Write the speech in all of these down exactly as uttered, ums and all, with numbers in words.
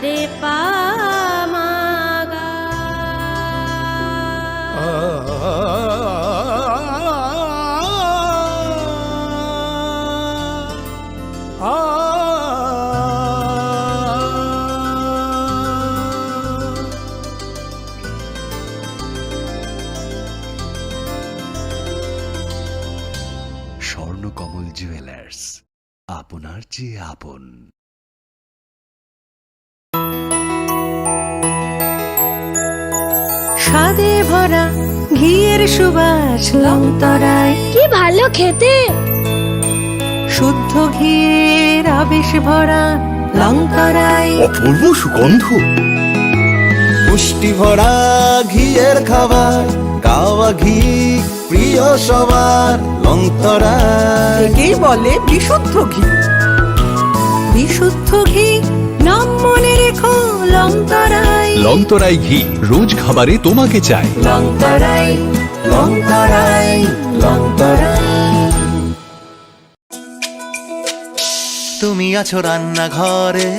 Re pa ma ga. Swarnakamal jewellers, আপনার চেয়ে আপন। স্বাদে ভরা ঘিয়ের সুবাস লংতরাই। কি ভালো খেতে। শুদ্ধ ঘিয়ের আবেশ ভরা লংতরাই। অপূর্ব সুগন্ধ। পুষ্টি ভরা ঘিয়ের খাবার, গাওয়া ঘি প্রিয় সবার, লংতরাই। একেই বলে বিশুদ্ধ ঘি। বিশুদ্ধ ঘি, নাম মনে রেখো, লংতরাই। লংতরাই ঘি, রোজ খাবারে তোমাকে চাই। লংতরাই, লংতরাই, লংতরাই। তুমি আছো রান্নাঘরে,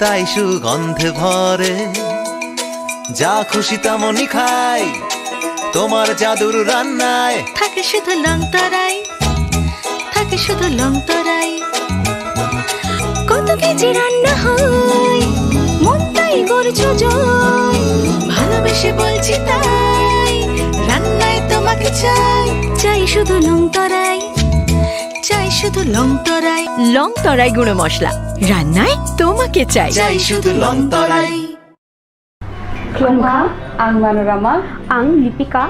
তাই সুগন্ধে ভরে। যা খুশি তেমনই খাই, তোমার জাদুর রান্নায়। থাকে শুধু লংতরাই, থাকে শুধু লংতরাই। কত কেজি রান্না হয়, মনটাই করছো জয়। ভালোবেসে বলছি তাই, রান্নায় তোমাকে চাই। চাই শুধু লংতরাই, চাই শুধু লংতরাই। লংতরাই গুঁড়ো মশলা, রান্নায় তোমাকে চাই। চাই শুধু লংতরাই। Khulumkha, ang Manorama. Ang Lipika.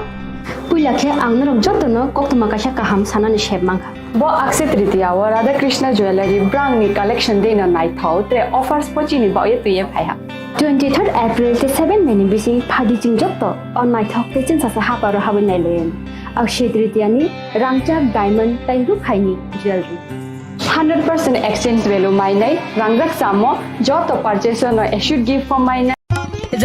Puila khe ang norok jotono koktwma kaisa kaham sanani sep mankha. Bo Akshaya Tritiya o Radha Krishna Jewellery brangni collection deino naithok, tre offers bo chini bagwi twiwi phaiha. Twenty third April tei seven May ni bising phaidi chwng joto o naithok tei chwngsasa haparo habwi nailaio. Akshaya Tritiya ni rangchak diamond tei rukhaini jewellery. Hundred percent exchange value mainai, rangjak chamo, joto purchase no assured gift bo mainai.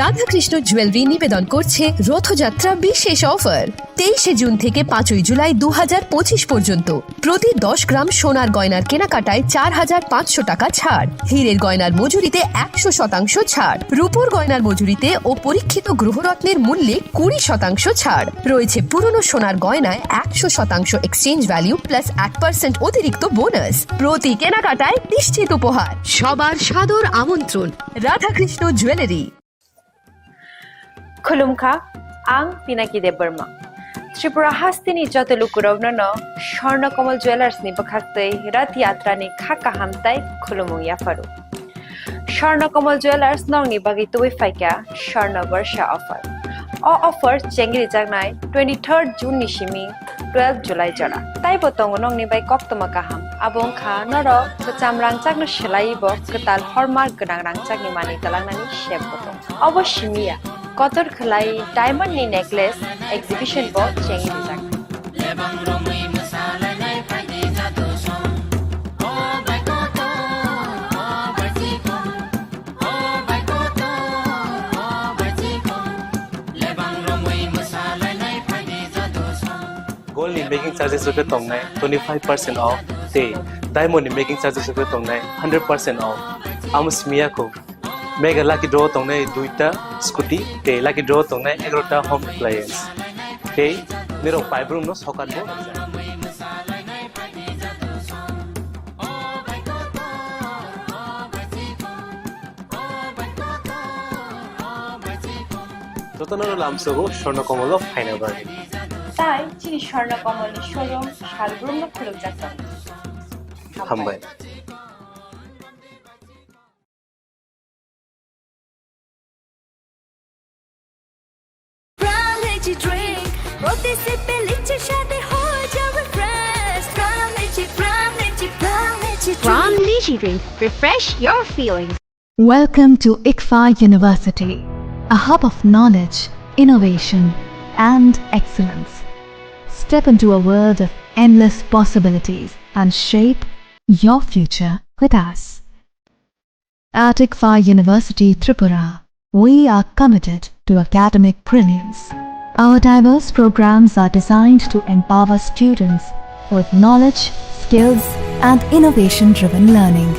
Radhakrishna jewellery নিবেদন করছে রথযাত্রা বিশেষ অফার। তেইশে জুন থেকে পাঁচই জুলাই দু হাজার পঁচিশ পর্যন্ত প্রতি দশ গ্রাম সোনার গয়নার কেনাকাটায় চার হাজার পাঁচশো টাকা ছাড়, হীরের গয়নার মজুরিতে একশো শতাংশ ছাড়, রূপোর গয়নার মজুরিতে ও পরীক্ষিত গ্রহরত্নের মূল্যে কুড়ি শতাংশ ছাড়। রয়েছে পুরনো সোনার গয়নায় একশো শতাংশ এক্সচেঞ্জ ভ্যালু প্লাস এক পার্সেন্ট অতিরিক্ত বোনাস। প্রতি কেনাকাটায় নিশ্চিত উপহার। সবার সাদর আমন্ত্রণ Radhakrishna jewellery. Khulumkha, ang Pinaki Debbarma. Tripura hasteni joto lukurokno no Swarna Kamal Jewellers ni bwkhaktwi Rath Yatra ni kha kaham tai khulumung yapharo. Swarna Kamal Jewellers nokni bagwi tubui phaikha Swarna Barsha offer. O offer chengrijaknai twenty third June ni simi twelve July jora. Taibo tongo nokni bai koktwma kaham. Abo wngkha norok kwcham rangchakno swlaiwi bo kwtal hallmark gwnang rangchakni manwi twlangnani sep bo tongo. Obo simi ya, kotor khwlai diamond ni necklace exhibition bo chengrijak. Gold ni making charges rok khe tongnai twenty five percent off, tei diamond ni making charges rok khe tongnai hundred percent off. Amo simi ya kho. Mega lucky draw tongnai duita scooty, tei lucky draw tongnai egarota home appliance. Tei nirok paibrumno sokat bo rijak. Jotono lamsogo Swarna Kamal o phaina bagwi. Tai chini Swarna Kamal ni showroom salbrumno khulukjak tongo. Hambai. Prime Lychee drink, প্রতি সিপে লিচির স্বাদে হয়ে যাবে fresh। Prime Lychee, Prime Lychee, Prime Lychee drink। Prime Lychee drink, refresh your feelings। Welcome to ICFAI University, a hub of knowledge, innovation, and excellence. Step into a world of endless possibilities and shape your future with us. At ICFAI University Tripura, we are committed to academic brilliance. Our diverse programs are designed to empower students with knowledge, skills, and innovation-driven learning.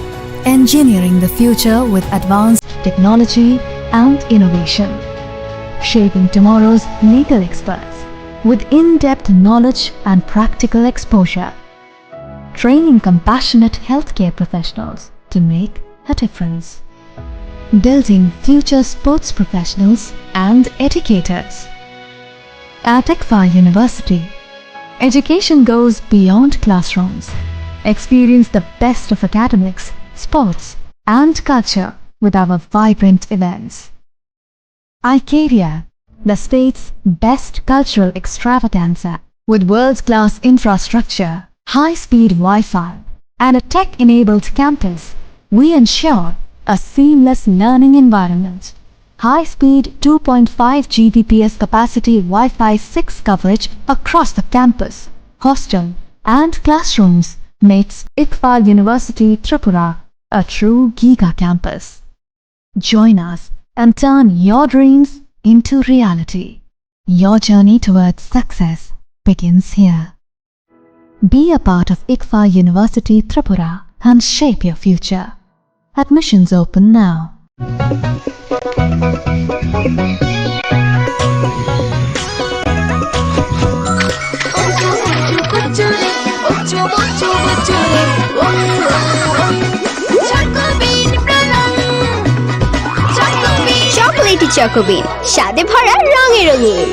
Engineering the future with advanced technology and innovation. Shaping tomorrow's legal experts with in-depth knowledge and practical exposure. Training compassionate healthcare professionals to make a difference. Building future sports professionals and educators. At ICFAR University, education goes beyond classrooms. Experience the best of academics, sports, and culture with our vibrant events. Icaria, the state's best cultural extravaganza, with world-class infrastructure, high-speed Wi-Fi, and a tech-enabled campus, we ensure a seamless learning environment. High-speed two point five G B P S capacity Wi-Fi six coverage across the campus, hostel, and classrooms makes ICFAR University Tripura a true giga campus. Join us and turn your dreams into reality. Your journey towards success begins here. Be a part of ICFAR University Tripura and shape your future. Admissions open now. Chocolatey Choco Bean, স্বাদে ভরা, রঙে রঙিন।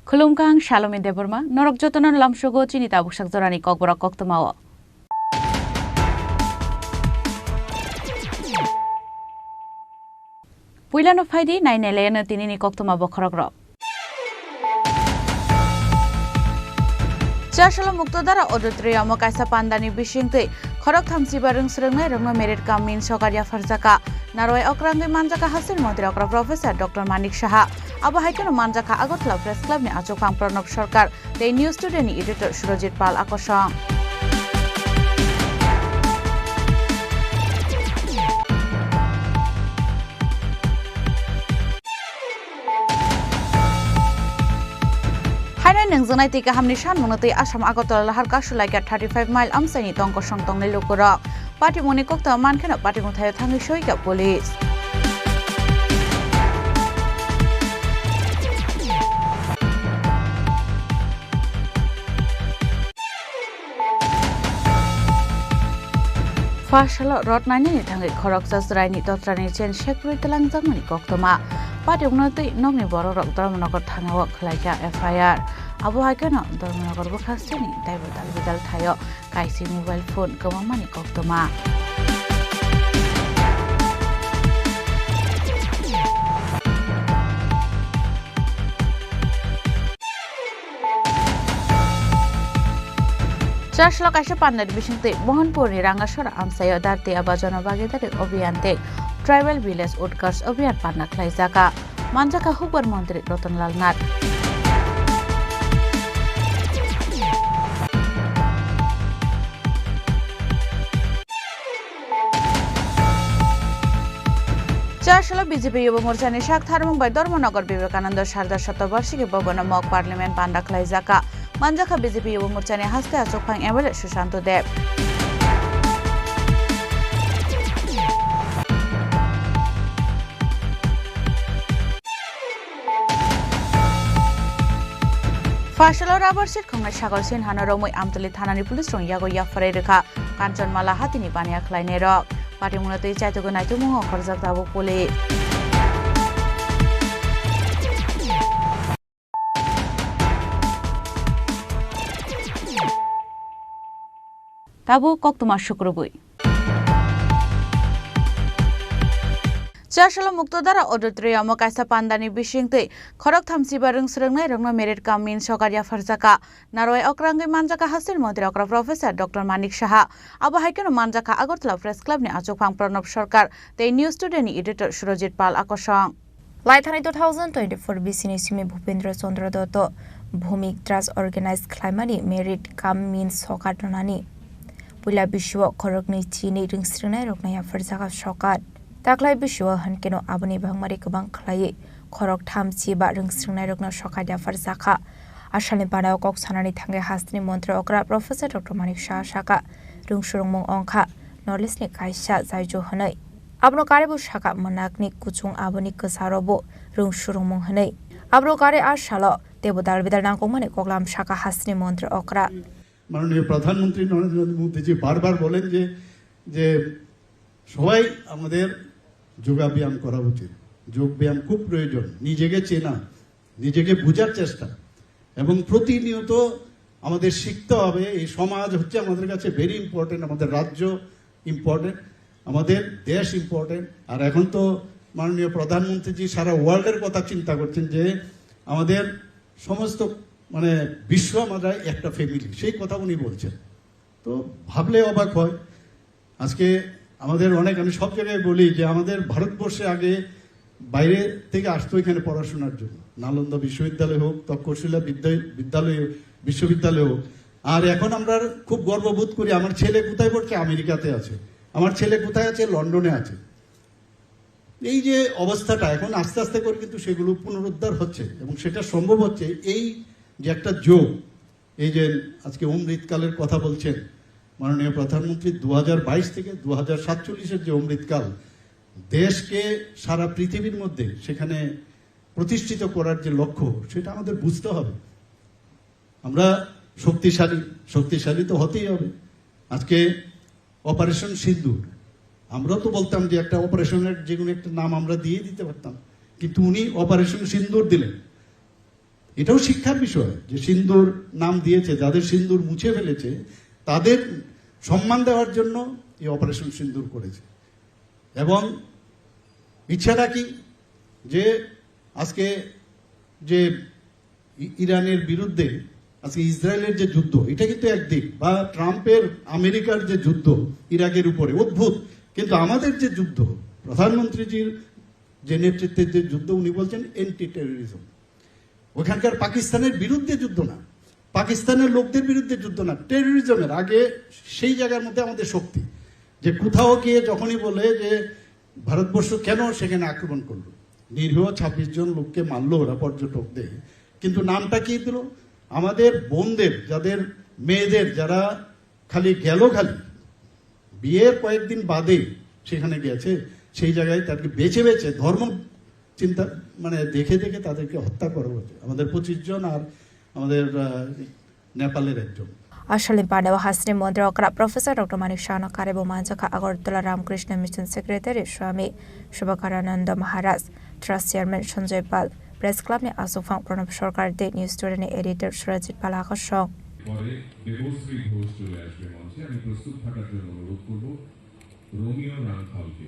Khulumkha, ang Salome Debbarma, norok jotono lamsogo chini tabuksak jorani kokborok koktwmao. Puilano phaidi, nainailaino tinini koktwma bokhorokrok. Chasalo Muktodara Auditorium-o kaisa pandani bisingtwi khoroktham chiba rwng swrwngnairokno merit cum min sokar yapharjakha. Narwai okrangwi manjakha hasteni montri okra Professor Doctor Manik Saha. Abo hai kheno manjakha Agartala Press Club ni achukphang Pranab Sarkar tei News Today ni editor Surojit Pal Akosong. Haino nungjaknai twi kahamni sanmungno twi Assam Agartala lahar kasulaikha thirty five mile amchaini tong kosong tongnai lukurok. Patimungni koktwma mankheno patimung thaio thangwi soikha police. Pha salo rot nainani thangwi khoroksa chwraini totrani chain sekbrwi twlangjakmani koktwma. Patimungno twi nokni borokrok Dharmanagar thanao khwlaikha F I R. Abo hai kheno Dharmanagar bwkhasteni taibo dalbidal thaio kaisi mobile phone kwmangmani koktwma. Chasalo kaisa pandani bisingtwi Mohanpurni Rangasora amchaio Dharti Aba Jana Bhagidari Abhiyan tei Tribal Village Utkarsh Abhiyan panda khlaijakha, manjakha hukbar montri Ratan Lal Nath. Chasalo B J P Yuba Morchani sak tharmung bai Dharmanagar Vivekananda Sardar Shatabarshiki Bhavan-o mock parliament panda khlaijakha. Manjakha B J P Yuba Morchani haste achukphang M L A Sushanto Deb. Pha salo rubber sheet khongnai Sagar Sinhano romwi Amtali thanani police rok yago yapharwi rwkha. Kanchanmala hatini baniya khlainairok. Patimungno twi chaitugwi naitugmung okhorjak tabuk police. Tabuk koktwma sukrubwi. Chasalo Muktodara Auditorium o kaisa pandani bisingtwi khorok thamchiba rwng swrwngnairokno merit cum min sokar yapharjakha. Narwai okrangwi manjakha hasteni montri okra Professor Doctor Manik Saha. Abo hai kheno manjakha Agartala Press Club ni achukphang Pranab Sarkar tei News Today ni editor Surajit Pal akosong. Laithani two thousand twenty-four bisini simi Bhupendra Chandra Dotto Bhumik Trust organize khlaimani merit cum min sokar rwnani puila bisio khoroknwi chini rwng swrwngnairokno yapharjakha sokar. Taklai bisio hwnkeno aboni bangmari kwbang khlaiwi khorok tham chiba rwng swrwngnairokno sokar yapharjakha. Asalni panao kok sanani thangwi hasteni montri okra Professor Doctor Manik Saha sakha, rwng swrwngmung wngkha knowledge ni kaisa jaijo hwnwi. Abono karebo sakha mwnakni kuchung aboni kwcharo bo rwng swrwngmung hwnwi. Abro kare a salo teibo dal bidal nangkukmani koklam sakha hasteni montri okra. মাননীয় প্রধানমন্ত্রী নরেন্দ্র মোদীজি বারবার বলেন যে, যে সবাই আমাদের যোগাব্যায়াম করা উচিত, যোগব্যায়াম খুব প্রয়োজন, নিজেকে চেনা, নিজেকে বোঝার চেষ্টা এবং প্রতিনিয়ত আমাদের শিখতে হবে। এই সমাজ হচ্ছে আমাদের কাছে ভেরি ইম্পর্টেন্ট, আমাদের রাজ্য ইম্পর্টেন্ট, আমাদের দেশ ইম্পর্টেন্ট। আর এখন তো মাননীয় প্রধানমন্ত্রীজি সারা ওয়ার্ল্ডের কথা চিন্তা করছেন যে আমাদের সমস্ত, মানে, বিশ্ব আমাদের একটা ফ্যামিলি, সেই কথা উনি বলছেন। তো ভাবলে অবাক হয়। আজকে আমাদের অনেক, আমি সব জায়গায় বলি যে আমাদের ভারতবর্ষে আগে বাইরে থেকে আসতো এখানে পড়াশোনার জন্য, নালন্দা বিশ্ববিদ্যালয় হোক, তক্ষশিলা বিদ্যা-, বিদ্যালয়, বিশ্ববিদ্যালয় হোক। আর এখন আমরা খুব গর্ববোধ করি, আমার ছেলে কোথায় পড়ছে? আমেরিকাতে আছে। আমার ছেলে কোথায় আছে? লন্ডনে আছে। এই যে অবস্থাটা, এখন আস্তে আস্তে করে কিন্তু সেগুলো পুনরুদ্ধার হচ্ছে এবং সেটা সম্ভব হচ্ছে এই যে একটা যোগ, এই যে আজকে অমৃতকালের কথা বলছেন মাননীয় প্রধানমন্ত্রী, দু হাজার বাইশ থেকে দু হাজার সাতচল্লিশের যে অমৃতকাল, দেশকে সারা পৃথিবীর মধ্যে সেখানে প্রতিষ্ঠিত করার যে লক্ষ্য, সেটা আমাদের বুঝতে হবে। আমরা শক্তিশালী, শক্তিশালী তো হতেই হবে। আজকে অপারেশন সিন্দুর, আমরাও তো বলতাম যে একটা অপারেশনের যে কোনো একটা নাম আমরা দিয়ে দিতে পারতাম, কিন্তু উনি অপারেশন সিন্দুর দিলেন। এটাও শিক্ষার বিষয় যে সিন্দুর নাম দিয়েছে, যাদের সিন্দুর মুছে ফেলেছে, তাদের সম্মান দেওয়ার জন্য এই অপারেশন সিন্দুর করেছে। এবং ইচ্ছাটা কি? যে আজকে যে ই-, ইরানের বিরুদ্ধে আজকে ইসরায়েলের যে যুদ্ধ, এটা কিন্তু একদিক, বা ট্রাম্পের আমেরিকার যে যুদ্ধ ইরাকের উপরে, অদ্ভুত। কিন্তু আমাদের যে যুদ্ধ, প্রধানমন্ত্রীজির যে নেতৃত্বে যে যুদ্ধ, উনি বলছেন অ্যান্টি টেররিজম। ওখানকার পাকিস্তানের বিরুদ্ধে যুদ্ধ না, পাকিস্তানের লোকদের বিরুদ্ধে যুদ্ধ না, টেররিজমের আগে সেই জায়গার মধ্যে আমাদের শক্তি। যে কোথাও গিয়ে যখনই বলে যে ভারতবর্ষ কেন সেখানে আক্রমণ করলো, নিরীহ ছাব্বিশ জন লোককে মারলো ওরা পর্যটকদের, কিন্তু নামটা কি দিল? আমাদের বোনদের, যাদের মেয়েদের, যারা খালি গেল, খালি বিয়ের কয়েকদিন বাদে সেখানে গেছে, সেই জায়গায় তাদেরকে বেছে বেছে ধর্ম চিন্তা, মানে, দেখে দেখে তাদেরকে হত্যা করা হয়েছে। আমাদের পঁচিশ জন আর আমাদের, আহ, নেপালের একজন। Asalni panao hasteni montri okra Professor Doctor Manik Sahano karebo manjakha Agartala Ramakrishna Mission Secretary Swami Subhakarananda Maharaj, Trust Chairman Sanjoy Pal, Press Club ni achukphang Pranab Sarkar tei News Today ni editor Surajit Pal akosong. পরে দেবশ্রী ঘোষ চলে আসবে মঞ্চে। আমি প্রস্তুত থাকার জন্য অনুরোধ করব রোমিও রাংখালকে।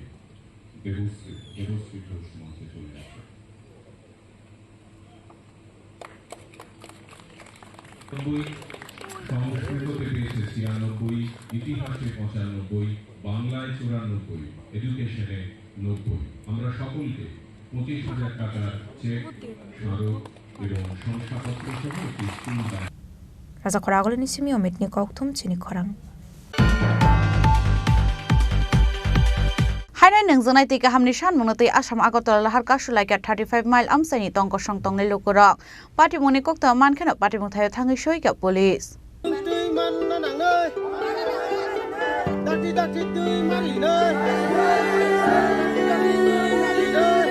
দেবশ্রী, দেবশ্রী ঘোষ মঞ্চে চলে আসবে। নব্বই, সংস্কৃততে পেয়েছে ছিয়ানব্বই, ইতিহাসে পঁচানব্বই, বাংলায় চুরানব্বই, এডুকেশনে নব্বই। আমরা সকলকে পঁচিশ হাজার টাকার চেক, স্মারক এবং শংসাপত্র সহ একটি school bag. Raja Khoragulini simi Omitni kokthum chini khorang. Haino nungjaknai twi kahamni sanmungno twi Assam Agartala lahar kasu laikha thirty five mile amchaini tongkosong tongnai lukurok. Patimungni kokthoma mankheno patimung thaio thangwi soikha police. Twi manna nangnai. Dati dati twi marinai. Dati dati twi marinai.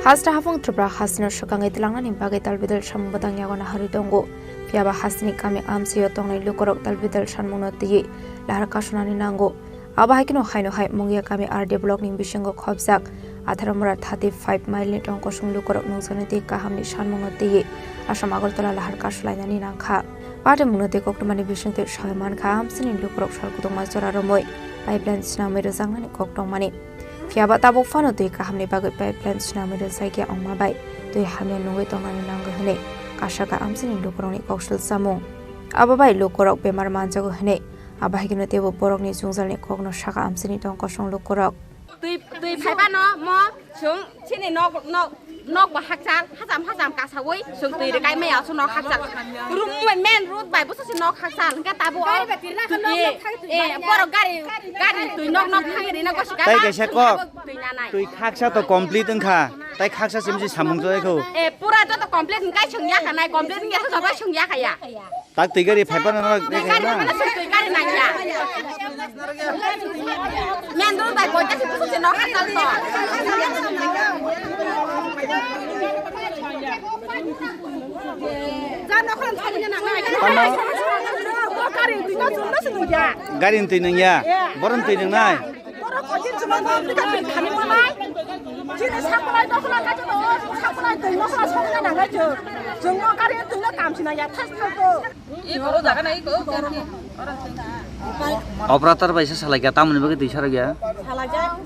Hasta hapung Tripura hastino swkangwi twlangnani bagwi talbidal samung bwtang yago naharwi tongo. Phiyaba hasteni kami amchaio tongnai lukurok talbidal sanmungno twiwi lahar kasunani nango. Abo hai kheno haino hai Mungia kami R D block ni bisingo khopjak Atharamura thirty five mile ni tongkosong lukurok nungjaknai twi kahamni sanmungno twiwi Assam Agartala lahar kasulainani nangkha. Patimungno tei koktwmani bisingtwi sawi mankha, amchini lukurok sal kutungma jora romwi pipeline swnamwi rwjaknani kok tongmani. Phiyaba tabuk phano twi kahamni bagwi pipeline swnamwi rwjakya wngma bai twi hamya nungwi tongnani nango hwnwi kasaka amchini lukurokni koksil chamung. Abo bai lukurok bemar manjago hwnwi, abo hai kheno teibo borokni jwngjalni kokno saka amchini tongkosong lukurok. Twi, twi phaibano mo chwng chini nok, nok, nok bo hakchal, hacham hacham kasawi chwng twi rwkai maya chwng nok hakchal. Room, main road bai bwswk se nok hakchal, hwnkhe tabuk o twi, eh, borok gari, gari twi nok nok thangwi rina gosi gana. Tai kaisa kok. Twi nanai. Twi khaksa to complete wngkha, tai khaksa simsi samung jai kho. Eh, pura joto complete wngkai chwng yakha nai, complete wngya khe jobai chwng yakha ya. Tak twi gari phai phano norok de Gari na. Mana sung twi gari nangya. Main road bai boita si pusu no hakal to. Jano khon thani na ngai. Tamo Gari twi no sung no sung ya. Gari twi nangya. Borom twi nangnai. Borok koi din chwng no bwkha twi khani manai. Chini sakulai dokhla kaitor no, sakulai twi no khla sokna nangai chwng. Chwng no gari twi no kam sina ya thas thas to. Operator bai se salai kha, tamoni bagwi twi sarok ya. Salai ja.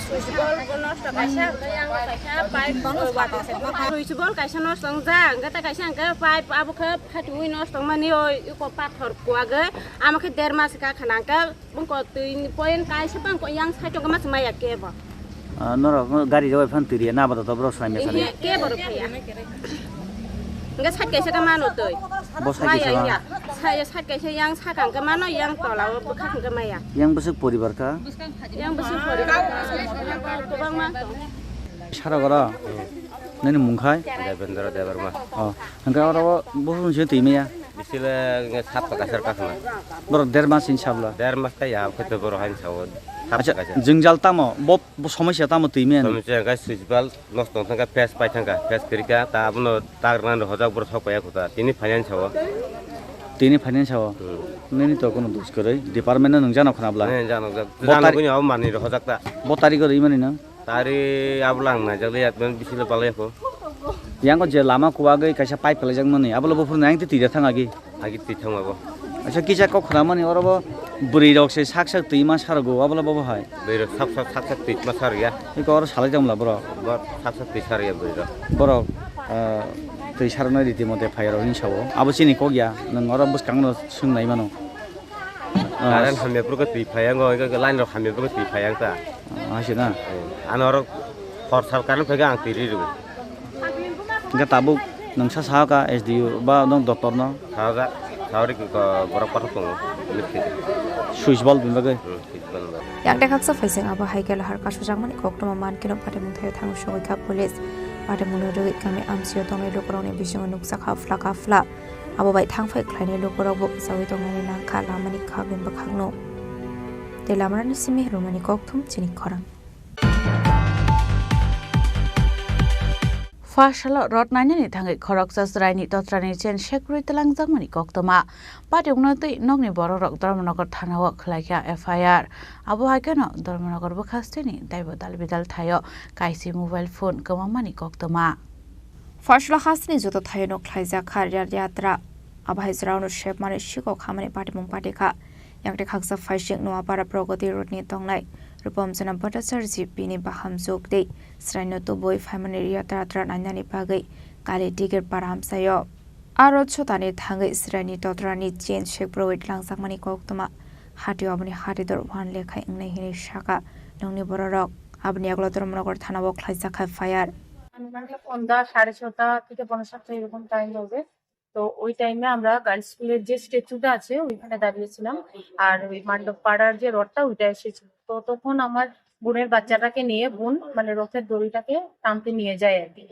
Switch bol nosto kaisa, yang kaisa, pipe, switch bol kaisa nosto wng ja, hwnkhe ta kaisa hwnkhe pipe abo khe phatwi nosto wngmani, oi iko pathor kuwagwi, amo khe der mas kha khana hwnkhe. Bangko twi ni point kaisa bangko yang side o ma se maya kebo. Ah, norok gari rok phan twi riya na bada to borok swrang ya sari. Iya, kebo rok phaiya. Enggak side kaisa ka mano twi. Bo side kaisa maya ma? Iya. Saya side kaisa yang sakang ka mano, yang tola o bwkhak ka maya. Yang bwswk poribar ka? Yang bwswk poribar ka. Kobang ma. Sara gora. Nini mung khai? Devendra Debbarma. Oh, hwnkhe oro bo buphuru se twi maya. Bisile nge sap taka ser kakna. Borok der mas hin sabla. Der mas ta ya, khe to borok hain sao. Sap Acha, taka ser. Jwngjal tamo, bo, bo somosya tamo twi men. Somosya ga switch bal nosto thangka, fes pai thangka, fes krika, ta abono tag nan hojak borok sok paya khuta. Tini finance sao. Tini finance sao. Hmm. Nini to kono dos kwrwi. Department no nung jano khna bla. Ne jano jak. Bo Jano tari- kuni abo mani hojak ta. Bo tari kwrwi mani no. Tari abo lang naijakle ya, twen bisilo palai kho. Yango je lama kuwagwi kaisa pipe khlaijak mani, abo lo buphuru nang twi twi thang agi. Agi twi thang abo. Acha kisa kok khna mani oro bo bwrwi rok se sak sak twi ma sargo, abo lo bo hai. Bwrwi rok sak sak, sak sak twi ma sar ya. Iko oro salai tongla bro. Bo sak sak twi sar ya bwrwi rok. Borok, ah, twi sarnai riti mote phai rok hin sao. Abo chini kok ya, nwng oro bwskang no swng nai mano. Ah. Current hamya phuru khe twi phai yango, iko line rok hamya phuru khe twi phai yang ta. Ah, hai se na? Eh, ano oro hor sal current phai khe ang twi ri rw. Hingke tabuk nwng sa sahaka S D O ba nwng doctor no? Sahaka, sahori ko borok kothok tongo. Switch bol bini bagwi? Hmm, switch bol bini bagwi. Yang de khaksa phaising abo hai khe lahar kasujakmani koktwma mankhe no patimung thaio thango sogwi kha police. Patimung no rwgwi kami amchio tongnai lukurokni bisingo nukjakha phlaka phla. Abo bai thangphai khlainai lukurokbo bwchaui tongnani nangkha lamani khagwi bwkhakno. Tei lamarani simi rwmani kokthum chini khorang. Pha salo rot nainani thangwi khoroksa chwraini totrani chain sekrwi twlangjakmani koktwma. Patimungno twi nokni bororok Dharmanagar thanao khwlaikha F I R. Abo hai kheno Dharmanagar bwkhasteni daibo dalbidal thaio kaisi mobile phone kwmammani koktwma. Pha salo hasteni joto thaio no khlaijak kha Rath Yatra. Abo hai jora-o no sepmani sikok hamani patimung patikha. Yang tei khaksa phaising Noapara Pragati Road ni tongnai Rupamchana Bhattacharjee bini bahamjwk tei chwraino tubui phaimani Rath Yatra nainani bagwi kali Digir para amchaio. Aro chotani thangwi chwraini totrani chain sekbrwi twlangjakmani koktwma. Hatio aboni hatidor uan lekhai wngnai hinwi sakha nokni bororok. Aboni yagulo Dharmanagar thanao khlaijakha F I R. আনুমানিক সন্ধ্যা সাড়ে ছটা থেকে পৌনে সাতটা এরকম টাইম হবে। তো ওই টাইমে আমরা গার্লস স্কুলের যে স্ট্যাচুটা আছে ওইখানে দাঁড়িয়েছিলাম, আর ওই মান্ডব পাড়ার যে রথটা ওইটা এসেছিল। তো তখন আমার বোনের বাচ্চাটাকে নিয়ে বোন মানে রথের দড়িটাকে টানতে নিয়ে যায় আর কি।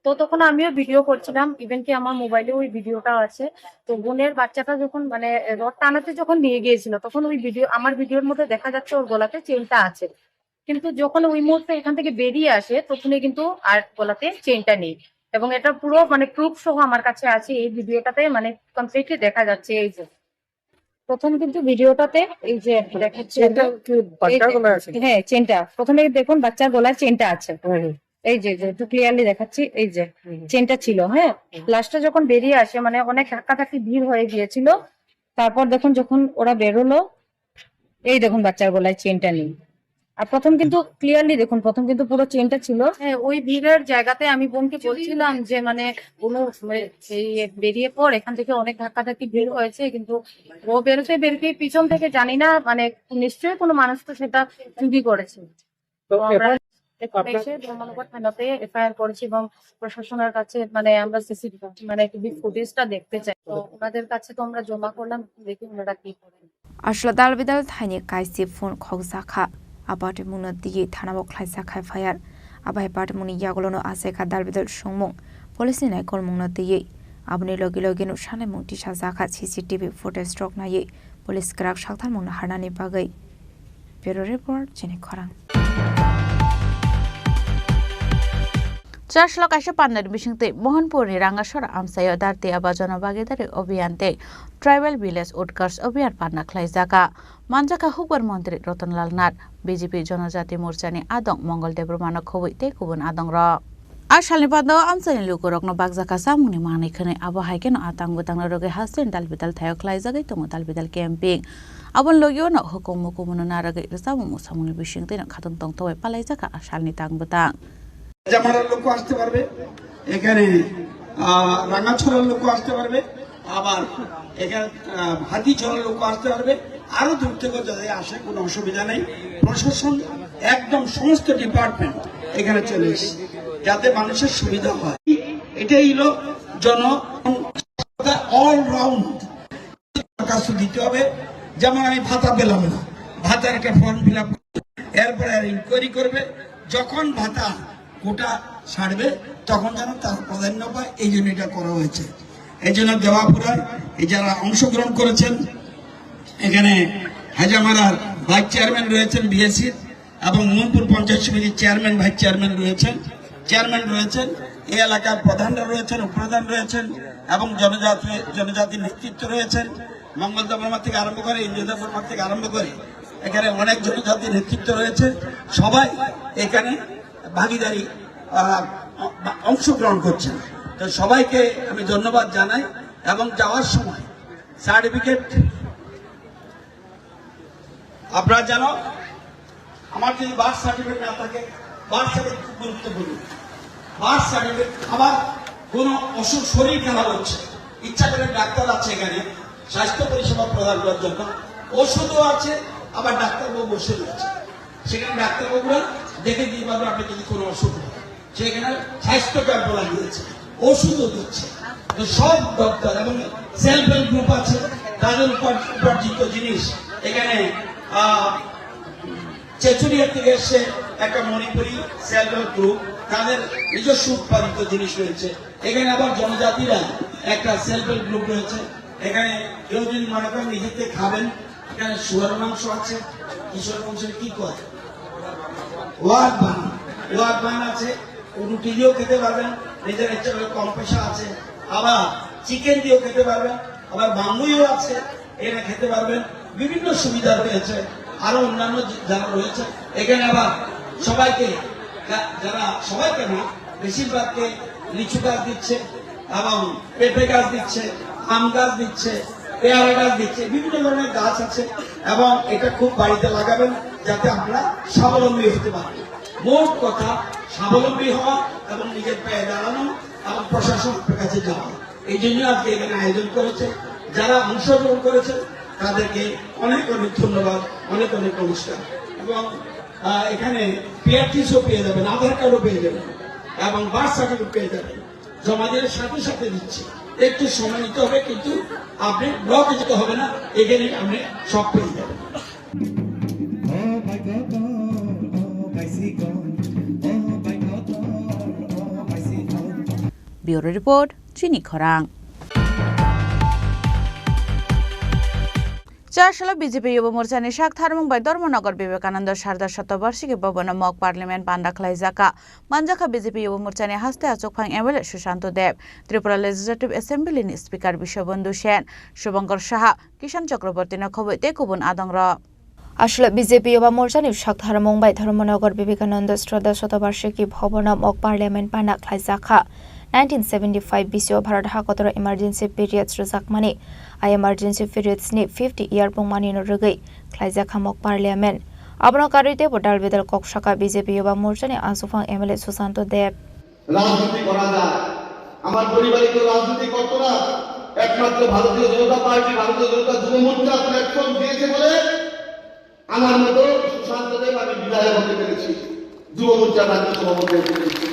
তো তখন আমিও ভিডিও করছিলাম, ইভেন কি আমার মোবাইলে ওই ভিডিওটা আছে। তো বোনের বাচ্চাটা যখন মানে রথ টানাতে যখন নিয়ে গিয়েছিল তখন ওই ভিডিও, আমার ভিডিওর মধ্যে দেখা যাচ্ছে ওর গলাতে চেইনটা আছে, কিন্তু যখন ওই মুহূর্তে এখান থেকে বেরিয়ে আসে তখনই কিন্তু আর গলাতে চেইনটা নেই। এবং এটা পুরো মানে প্রুফ সহ আমার কাছে আছে, এই ভিডিওটাতে মানে কমপ্লিটলি দেখা যাচ্ছে। এই যে প্রথম কিন্তু ভিডিওটাতে এই যে দেখাচ্ছি আমি। চেইনটা কি এই বাচ্চার যে, গলায় আছে? হ্যাঁ, চেইনটা। প্রথমে দেখুন বাচ্চার গলায় চেইনটা আছে। হুম, হুম। এই যে, যে একটু ক্লিয়ারলি দেখাচ্ছি, এই যে হুম, হুম। চেইনটা ছিল, হ্যাঁ? হুম। লাস্টে যখন বেরিয়ে আসে, মানে, অনেক ধাক্কাধাক্কি ভিড় হয়ে গিয়েছিল। তারপর দেখুন যখন ওরা বেরোলো, এই দেখুন বাচ্চার গলায় চেইনটা নেই। আর প্রথম কিন্তু ক্লিয়ারলি দেখুন, প্রথম কিন্তু পুরো চেইনটা ছিল। হ্যাঁ, ওই ভিড়ের জায়গাতে আমি বোনকে বলছিলাম যে, মানে, কোনো, মানে, এই বেরিয়ে পড়, এখান থেকে অনেক ধাক্কাধাক্কি ভিড় হয়েছে, কিন্তু ও বেরোতে বেরোতে পিছন থেকে জানি না, মানে, নিশ্চয়ই কোনো মানুষ তো সেটা চুরি করেছে। তো তো আমরা এবার এখানে আপনার এসে ধর্মনগর থানাতে এফআইআর করেছি এবং প্রশাসনের কাছে, মানে, আমরা সিসি, মানে, টিভি ফুটেজটা দেখতে চাই। তো ওনাদের কাছে তো আমরা জমা করলাম, দেখি ওনারা কি করেন। Aswla dalbidal thaini kaisi phone khokjakha. Abatimungno twiwi thanao khlaijak khai F I R. Abo hai batimungni yagulono achaikha dalbidal songmung, police ni naikolmungno twiwi. Aboni logi logino sanaimung tisajakha C C T V footage rok naiwi police kwrak saktharmungno harnani bagwi. Bureau Report, Chini Khorang. Chaslo kaisa pandani bisingtwi Mohanpurni Rangasora amchaio Dharti Aba Jana Bhagidari Abhiyan tei Tribal Village Utkarsh Abhiyan panda khlaijaka. Manjakha hukbar montri Ratan Lal Nath, B J P Jonojati Morchani adong Mongol Debbarmano khobwi tei kubun adongrok. A salni panda o amchaini lukurokno bakjakha chamungni manwi khwnwi, abo hai kheno a tang bwtangno rwgwi hasteni dalbidal thaio khlaijagwi tongo dalbidal camping. Aboni logio no hukumu kumuno narwgwi rwchapmung mwsamungni bisingtwino khatungtong tobai palaijakha a salni tang bwtang. জামারার লোকও আসতে পারবে, এখানে, আহ, রাঙাছড়ার লোকও আসতে পারবে, আবার এখানে, আহ, হাতিছড়ার লোকও আসতে পারবে, আরো দূর থেকে যাতে আসে, কোনো অসুবিধা নেই। প্রশাসন একদম সমস্ত ডিপার্টমেন্ট এখানে চলে এসেছে, যাতে মানুষের সুবিধা হয়। এটাই হলো জন, অলরাউন্ড দরখাস্ত দিতে হবে। যেমন আমি ভাতা পেলাম না, ভাতার একটা ফর্ম ফিল আপ, এরপরে আর ইনকোয়ারি করবে। যখন ভাতা কোটা ছাড়বে, তখন যেন তার প্রাধান্য পায়, এই জন্য এটা করা হয়েছে। এই জন্য দেওয়াপুরার এই যারা অংশগ্রহণ করেছেন, এখানে হাজামারার ভাইস চেয়ারম্যান রয়েছেন বিএসসির, এবং মনপুর পঞ্চায়েত সমিতির চেয়ারম্যান, ভাইস চেয়ারম্যান রয়েছেন, চেয়ারম্যান রয়েছেন, এই এলাকার প্রধানরা রয়েছেন, উপপ্রধান রয়েছেন এবং জনজাতি, জনজাতির নেতৃত্ব রয়েছেন। মঙ্গল দেববর্মা থেকে আরম্ভ করে, ইন্দ্র দেববর্মা থেকে আরম্ভ করে এখানে অনেক জনজাতির নেতৃত্ব রয়েছে। সবাই এখানে ভাগিদারি, আহ, অংশগ্রহণ করছেন। তো সবাইকে আমি ধন্যবাদ জানাই এবং যাওয়ার সময় সার্টিফিকেট আপনারা জানো, আমার যদি বার্থ সার্টিফিকেট না থাকে, বার্থ সার্টিফিকেট খুব গুরুত্বপূর্ণ। বার্থ সার্টিফিকেট, আমার কোনো অসুখ, শরীর খারাপ হচ্ছে, ইচ্ছা করে ডাক্তার আছে এখানে স্বাস্থ্য পরিষেবা প্রদান করার জন্য, ওষুধও আছে, আবার ডাক্তারবাবু বসে রয়েছে, সেখানে ডাক্তারবাবুরা দেখে দিয়ে পারবে আপনি যদি কোনো অসুখ হয়। সেখানে স্বাস্থ্য ক্যাম্প লাগিয়েছে, ওষুধও দিচ্ছে। তো সব দপ্তর এবং সেলফ হেল্প গ্রুপ আছে, তাদের উপার-, উপার্জিত জিনিস এখানে, আহ, চেচুড়িয়া থেকে এসে একটা মণিপুরি সেলফ হেল্প গ্রুপ, তাদের নিজস্ব উৎপাদিত জিনিস রয়েছে। এখানে আবার জনজাতিরা একটা সেলফ হেল্প গ্রুপ রয়েছে। এখানে কেউ যদি মনে করেন নিজেতে খাবেন, এখানে শুয়ার মাংস আছে, কিশোর মাংস কি কয়? ওয়াক বান, ওয়াক বান আছে, রুটি দিয়েও খেতে পারবেন, নিজের ইচ্ছা করে কম পয়সা আছে, আবার চিকেন দিয়েও খেতে পারবেন, আবার বাম্বুইও আছে, এনে খেতে পারবেন, বিভিন্ন সুবিধা রয়েছে, আরো অন্যান্য যে-, যারা রয়েছে। এখানে আবার সবাইকে, যা-, যারা সবাইকে না, বেশিরভাগকে লিচু গাছ দিচ্ছে এবং পেঁপে গাছ দিচ্ছে, আম গাছ দিচ্ছে, পেয়ারা গাছ দিচ্ছে, বিভিন্ন ধরনের গাছ আছে এবং এটা খুব বাড়িতে লাগাবেন যাতে আপনারা স্বাবলম্বী হতে পারেন। মোট কথা স্বাবলম্বী হওয়া এবং নিজের পায়ে দাঁড়ানো এবং প্রশাসনের কাছে যাওয়া। এই জন্য আজকে এখানে আয়োজন করেছে। যারা অংশগ্রহণ করেছে তাদেরকে অনেক অনেক ধন্যবাদ, অনেক অনেক নমস্কার। এবং, আহ, এখানে পিআরটিসিও পেয়ে যাবেন, আধার কার্ডও পেয়ে যাবেন এবং বার্থ সার্টিফিকেট পেয়ে যাবেন। জমা দেওয়ার সাথে সাথে দিচ্ছে, একটু সময় নিতে হবে, কিন্তু আপনি ব্লকে যেতে হবে না, এখানে আপনি সব পেয়ে যাবেন। Bureau Report, Chini Khorang. Chasalo B J P Yuba Morchani sak tharmung bai Dharmanagar Vivekananda Sardar Shatabarshiki Bhavan o mock parliament panda khlaijakha. Manjakha B J P Yuba Morchani haste achukphang M L A Susanto Deb, Tripura Legislative Assembly ni Speaker Biswabandhu Sen, Shubhankar Saha, Kishan Chakraborty no khobwi tei kubun adongrok. Aswk B J P Yuba Morchani sak tharmung bai Dharmanagar Vivekananda Sardar Shatabarshiki Bhavan o mock parliament panda khlaijakha. Nineteen seventy-five bisio Bharat hakotoro emergency periods rwjakmani, a emergency periods ni fifty year pungmani no rwgwi khlaijakha mock parliament. Abono karwi teibo dal bedal kok sakha B J P Yuba Morchani achukphang M L A Susanto Deb. রাজনীতি করা যায়। আমার পরিবারে কেউ রাজনীতি করতো না, একমাত্র ভারতীয় জনতা পার্টি, ভারতীয় জনতা যুব মোর্চা প্ল্যাটফর্ম দিয়েছে বলে আমার মতো সুশান্ত দেব আমি বিধায়ক হতে পেরেছি, যুব মোর্চা রাজ্য সভাপতি হতে পেরেছি।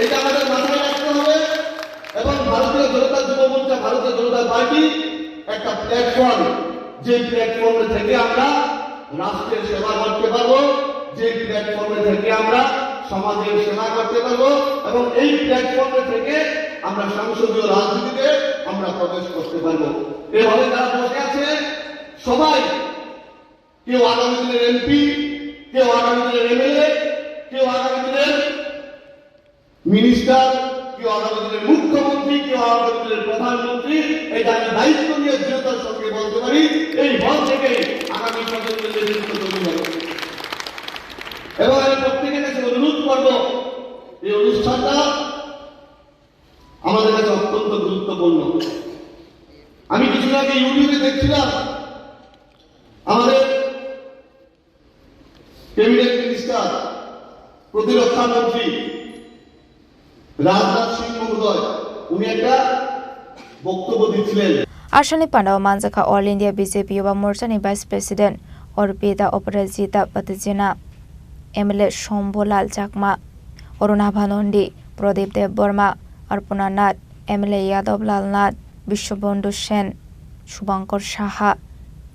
এটা আমাদের মাথায় রাখতে হবে। এবং ভারতীয় জনতা যুব মোর্চা, ভারতীয় জনতা পার্টি একটা প্ল্যাটফর্ম, যে প্ল্যাটফর্ম থেকে আমরা রাষ্ট্রের সেবা করতে পারবো, যে প্ল্যাটফর্ম থেকে আমরা সমাজের সেবা করতে পারবো এবং এই প্ল্যাটফর্ম থেকে আমরা সংসদীয় রাজনীতিতে আমরা প্রবেশ করতে পারবো। এভাবে যারা বসে আছে সবাই, কেউ আগামী দিনের এমপি, কেউ আগামী দিনের এমএলএ, কেউ আগামী দিনের মিনিস্টার, কেউ আগামী দিনের মুখ্যমন্ত্রী, কেউ আগামী দিনের প্রধানমন্ত্রী। এটা আমি দায়িত্ব নিয়ে দৃঢ়তার সঙ্গে বলতে পারি, এই হল থেকে আগামী প্রজন্মের নেতৃত্ব তৈরি হবে। এবং আমি প্রত্যেকের কাছে অনুরোধ করব, এই অনুষ্ঠানটা আমাদের কাছে অত্যন্ত গুরুত্বপূর্ণ। আমি কিছুদিন আগে ইউটিউবে দেখছিলাম, আমাদের ক্যাবিনেট মিনিস্টার, প্রতিরক্ষা মন্ত্রী রাজনাথ সিং মহোদয়, উনি একটা বক্তব্য দিচ্ছিলেন। Aswkni panda o manjakha All India B J P Yuba Morchani Vice President Arpita Aparajita Patajina, M L A Shambhu Lal Chakma, Aruna Bhanondi, Pradip Debbarma, Arpana Nath, M L A Yadav Lal Nath, Biswabandhu Sen, Shubhankar Saha,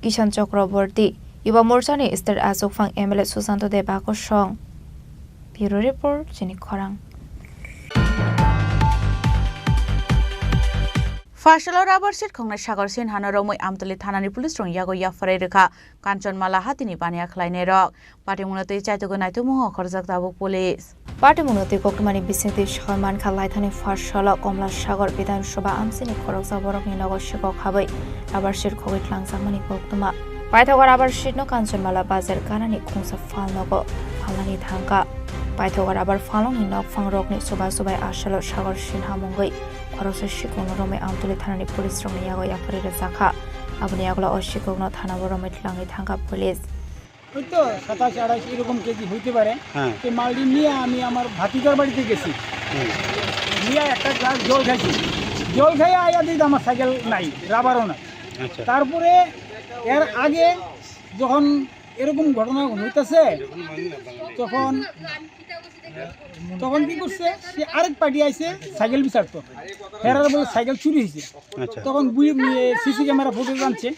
Kishan Chakraborty, Yuba Morchani State Achukphang M L A Susanto Deb Akosong. Bureau Report, Chini Khorang. Phaisalo rubber sheet khongnai Sagar Sinhano romwi Amtali thanani police rok yago yapharwi rwkha Kanchanmala hatini baniya khlainai rok. Patimungno twi chaitugwi naitukmungo khorjak tabuk police. Patimungno twi koktwmani bisingtwi soi mankha, laithani first salo Komla Sagar Bidhan Sabha amchini khoroksa borokni nogo sikok habwi rubber sheet khogwi tlangjakmani koktwma. Paithago rubber sheet no Kanchanmala bazar ganani khungsa phalnogo phalnani thangkha. Paithago rubber phalnokni nokphang rokni chuba chubai asalo Sagar Sinha mungwi khoroksa sikokno romwi Amtali thanani police rokni yago yapharwi rwjakha. Aboni yagulo o sikokno thanao romwi tlangwi thangkha police. হয়তো সাতাশ আঠাশ এরকম কেজি হইতে পারে। হ্যাঁ। সেই মালটি নিয়ে আমি আমার ভাতিজার বাড়িতে গেছি। হুম। গিয়ে একটা গ্লাস জল খাইছি। জল খাইয়া আইয়া দেখি আমার সাইকেল নাই, রাবারও নাই। আচ্ছা। তারপরে এর আগে যখন এরকম ঘটনা হইতেছে, তখন, তখন কি করছে? সে আরেক পার্টি আইছে সাইকেল বিচারতো। হেরার বলে সাইকেল চুরি হয়েছে। আচ্ছা। তখন বুঝে, সিসি ক্যামেরা ফুটেজ আনছে,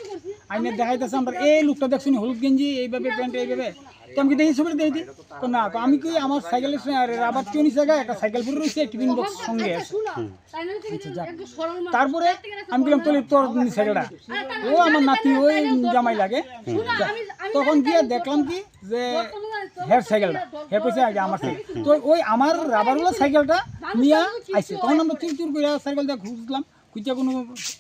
আইনে দেখাইতেছে, আমরা এই লোকটা দেখছো নি, হলুদ গেঞ্জি, এইভাবে প্যান্ট, এইভাবে। তো আমি কি দেখি ছবিটা দেখি দিই? তো না, তো আমি কি আমার সাইকেলের সঙ্গে, আরে, রাবার টিউনি জায়গা একটা সাইকেল পড়ে রয়েছে, টিফিন বক্স সঙ্গে আছে। হুম। আচ্ছা, যাক। তারপরে আমি বললাম, "তাহলে তোর সাইকেলটা।" ও আমার নাতি, ওই জামাই লাগে। হুম। যাক। তখন গিয়ে দেখলাম কি যে হের সাইকেলটা, হে কইছে আগে আমার সাইকেল। হুম। তো ওই আমার রাবারওয়ালা সাইকেলটা নিয়ে আইছে। তখন আমরা চুর চুর করে সাইকেল দিয়ে খুঁজলাম, খুঁজে কোনো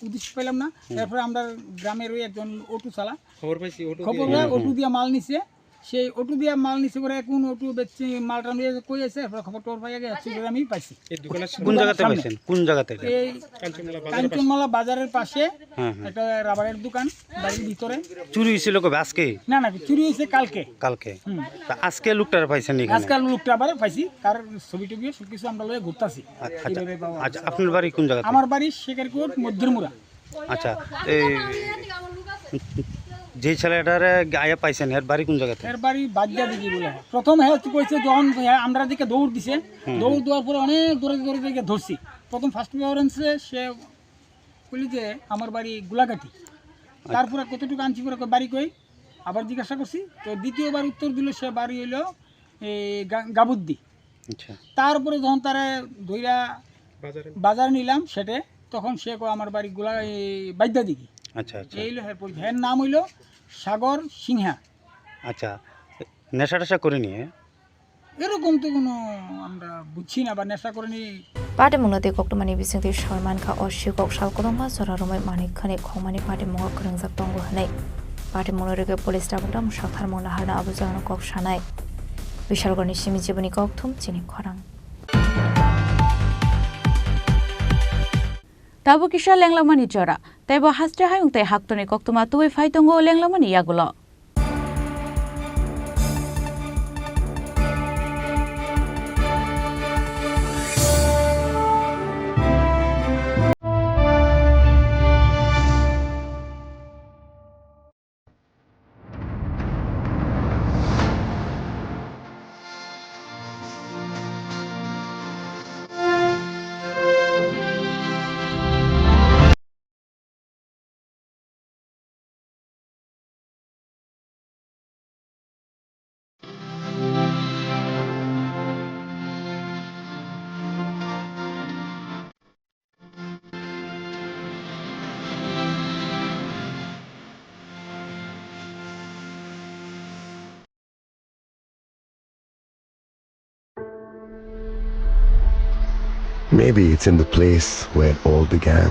উদ্দেশ্য পেলাম না। হুম। এরপরে আমরা গ্রামের ওই একজন অটো চালা, খবর পাইছি, অটো খবর দিয়ে। পাই, হুম, অটো হুম। দিয়ে মাল নিছে। সেই অটো দিয়ে মাল নিছে করে কোন অটো বেচছে, মালটা নিয়ে কই আছে, এরপরে খবর টবর পাইয়া গিয়ে একশো গ্রামই পাইছি। এই দোকানের সামনে। কোন জায়গাতে সামনে। পাইছেন? কোন জায়গাতে? এই কাঞ্চনমালা বাজারের পাশে। কাঞ্চনমালা বাজারের পাশে হ্যাঁ, হ্যাঁ। একটা রাবারের দোকান, বাড়ির ভিতরে। চুরি হয়েছিল কবে? আজকে? না, না, চুরি হয়েছে কালকে। কালকে? হুম। তা আজকে লোকটারে পাইছেন এখানে? আজকাল লোকটা আবার পাইছি, তার ছবি টবি সব কিছু আমরা লয়ে ঘুরতাছি। আ-, আচ্ছা, এইভাবে পাওয়া আচ্ছা, গেছে। আপনার বাড়ি কোন জায়গাতে? আমার বাড়ি শেখেরকোট, মধ্যমুড়া। আচ্ছা, এই যে ছেলেটারে আয়া পাইছেন, এর বাড়ি কোন জায়গাতে? এর বাড়ি বাগদা দিঘি বলে। প্রথম হে হচ্ছে কইছে যখন হে আমরা দিকে দৌড় দিছে, হুম, দৌড় হুম। দেওয়ার পরে অনেক দূরে দূরে গিয়ে ধরছি। প্রথম ফার্স্ট প্রেফারেন্সে সে বলি যে আমার বাড়ি গোলাঘাটি। আচ্ছা। তারপরে কতটুকু আনছি পরে কয় বাড়ি কই? আবার জিজ্ঞাসা করছি, তো দ্বিতীয়বার উত্তর দিল সে বাড়ি হইলো এই গা-, গাবুদ্দি। আচ্ছা। তারপরে যখন তারা ধইরা বাজারে। বাজারে নিলাম সেটে, তখন সে কয় আমার বাড়ি গোলা-, এই বাইদ্যা দিঘি। আচ্ছা, আচ্ছা। এই হলো হের পরিচয়। এর নাম হইলো সাগর সিংহা। আচ্ছা, নেশা টেশা করেনি, হ্যাঁ? এরকম তো কোনো আমরা বুঝছি না বা নেশা করেনি। Patimungno tei koktwmani bisingtwi soi mankha, o sikok sal kwbangma jora romwi manwi khwnwi khongmani patimungno kwrwngjak tongo hwnwi. Patimungno rwgwi police tabuk tabuk saktharmung naharno abo jorano kok sanai. Bishalgarhni simi jiboni kokthum chini khorang. Tabuk kisa lenglamani jora, tei bo haste hayung tei haktorni koktwma tubui phai tongo lenglamani yagulo. Maybe it's in the place where it all began.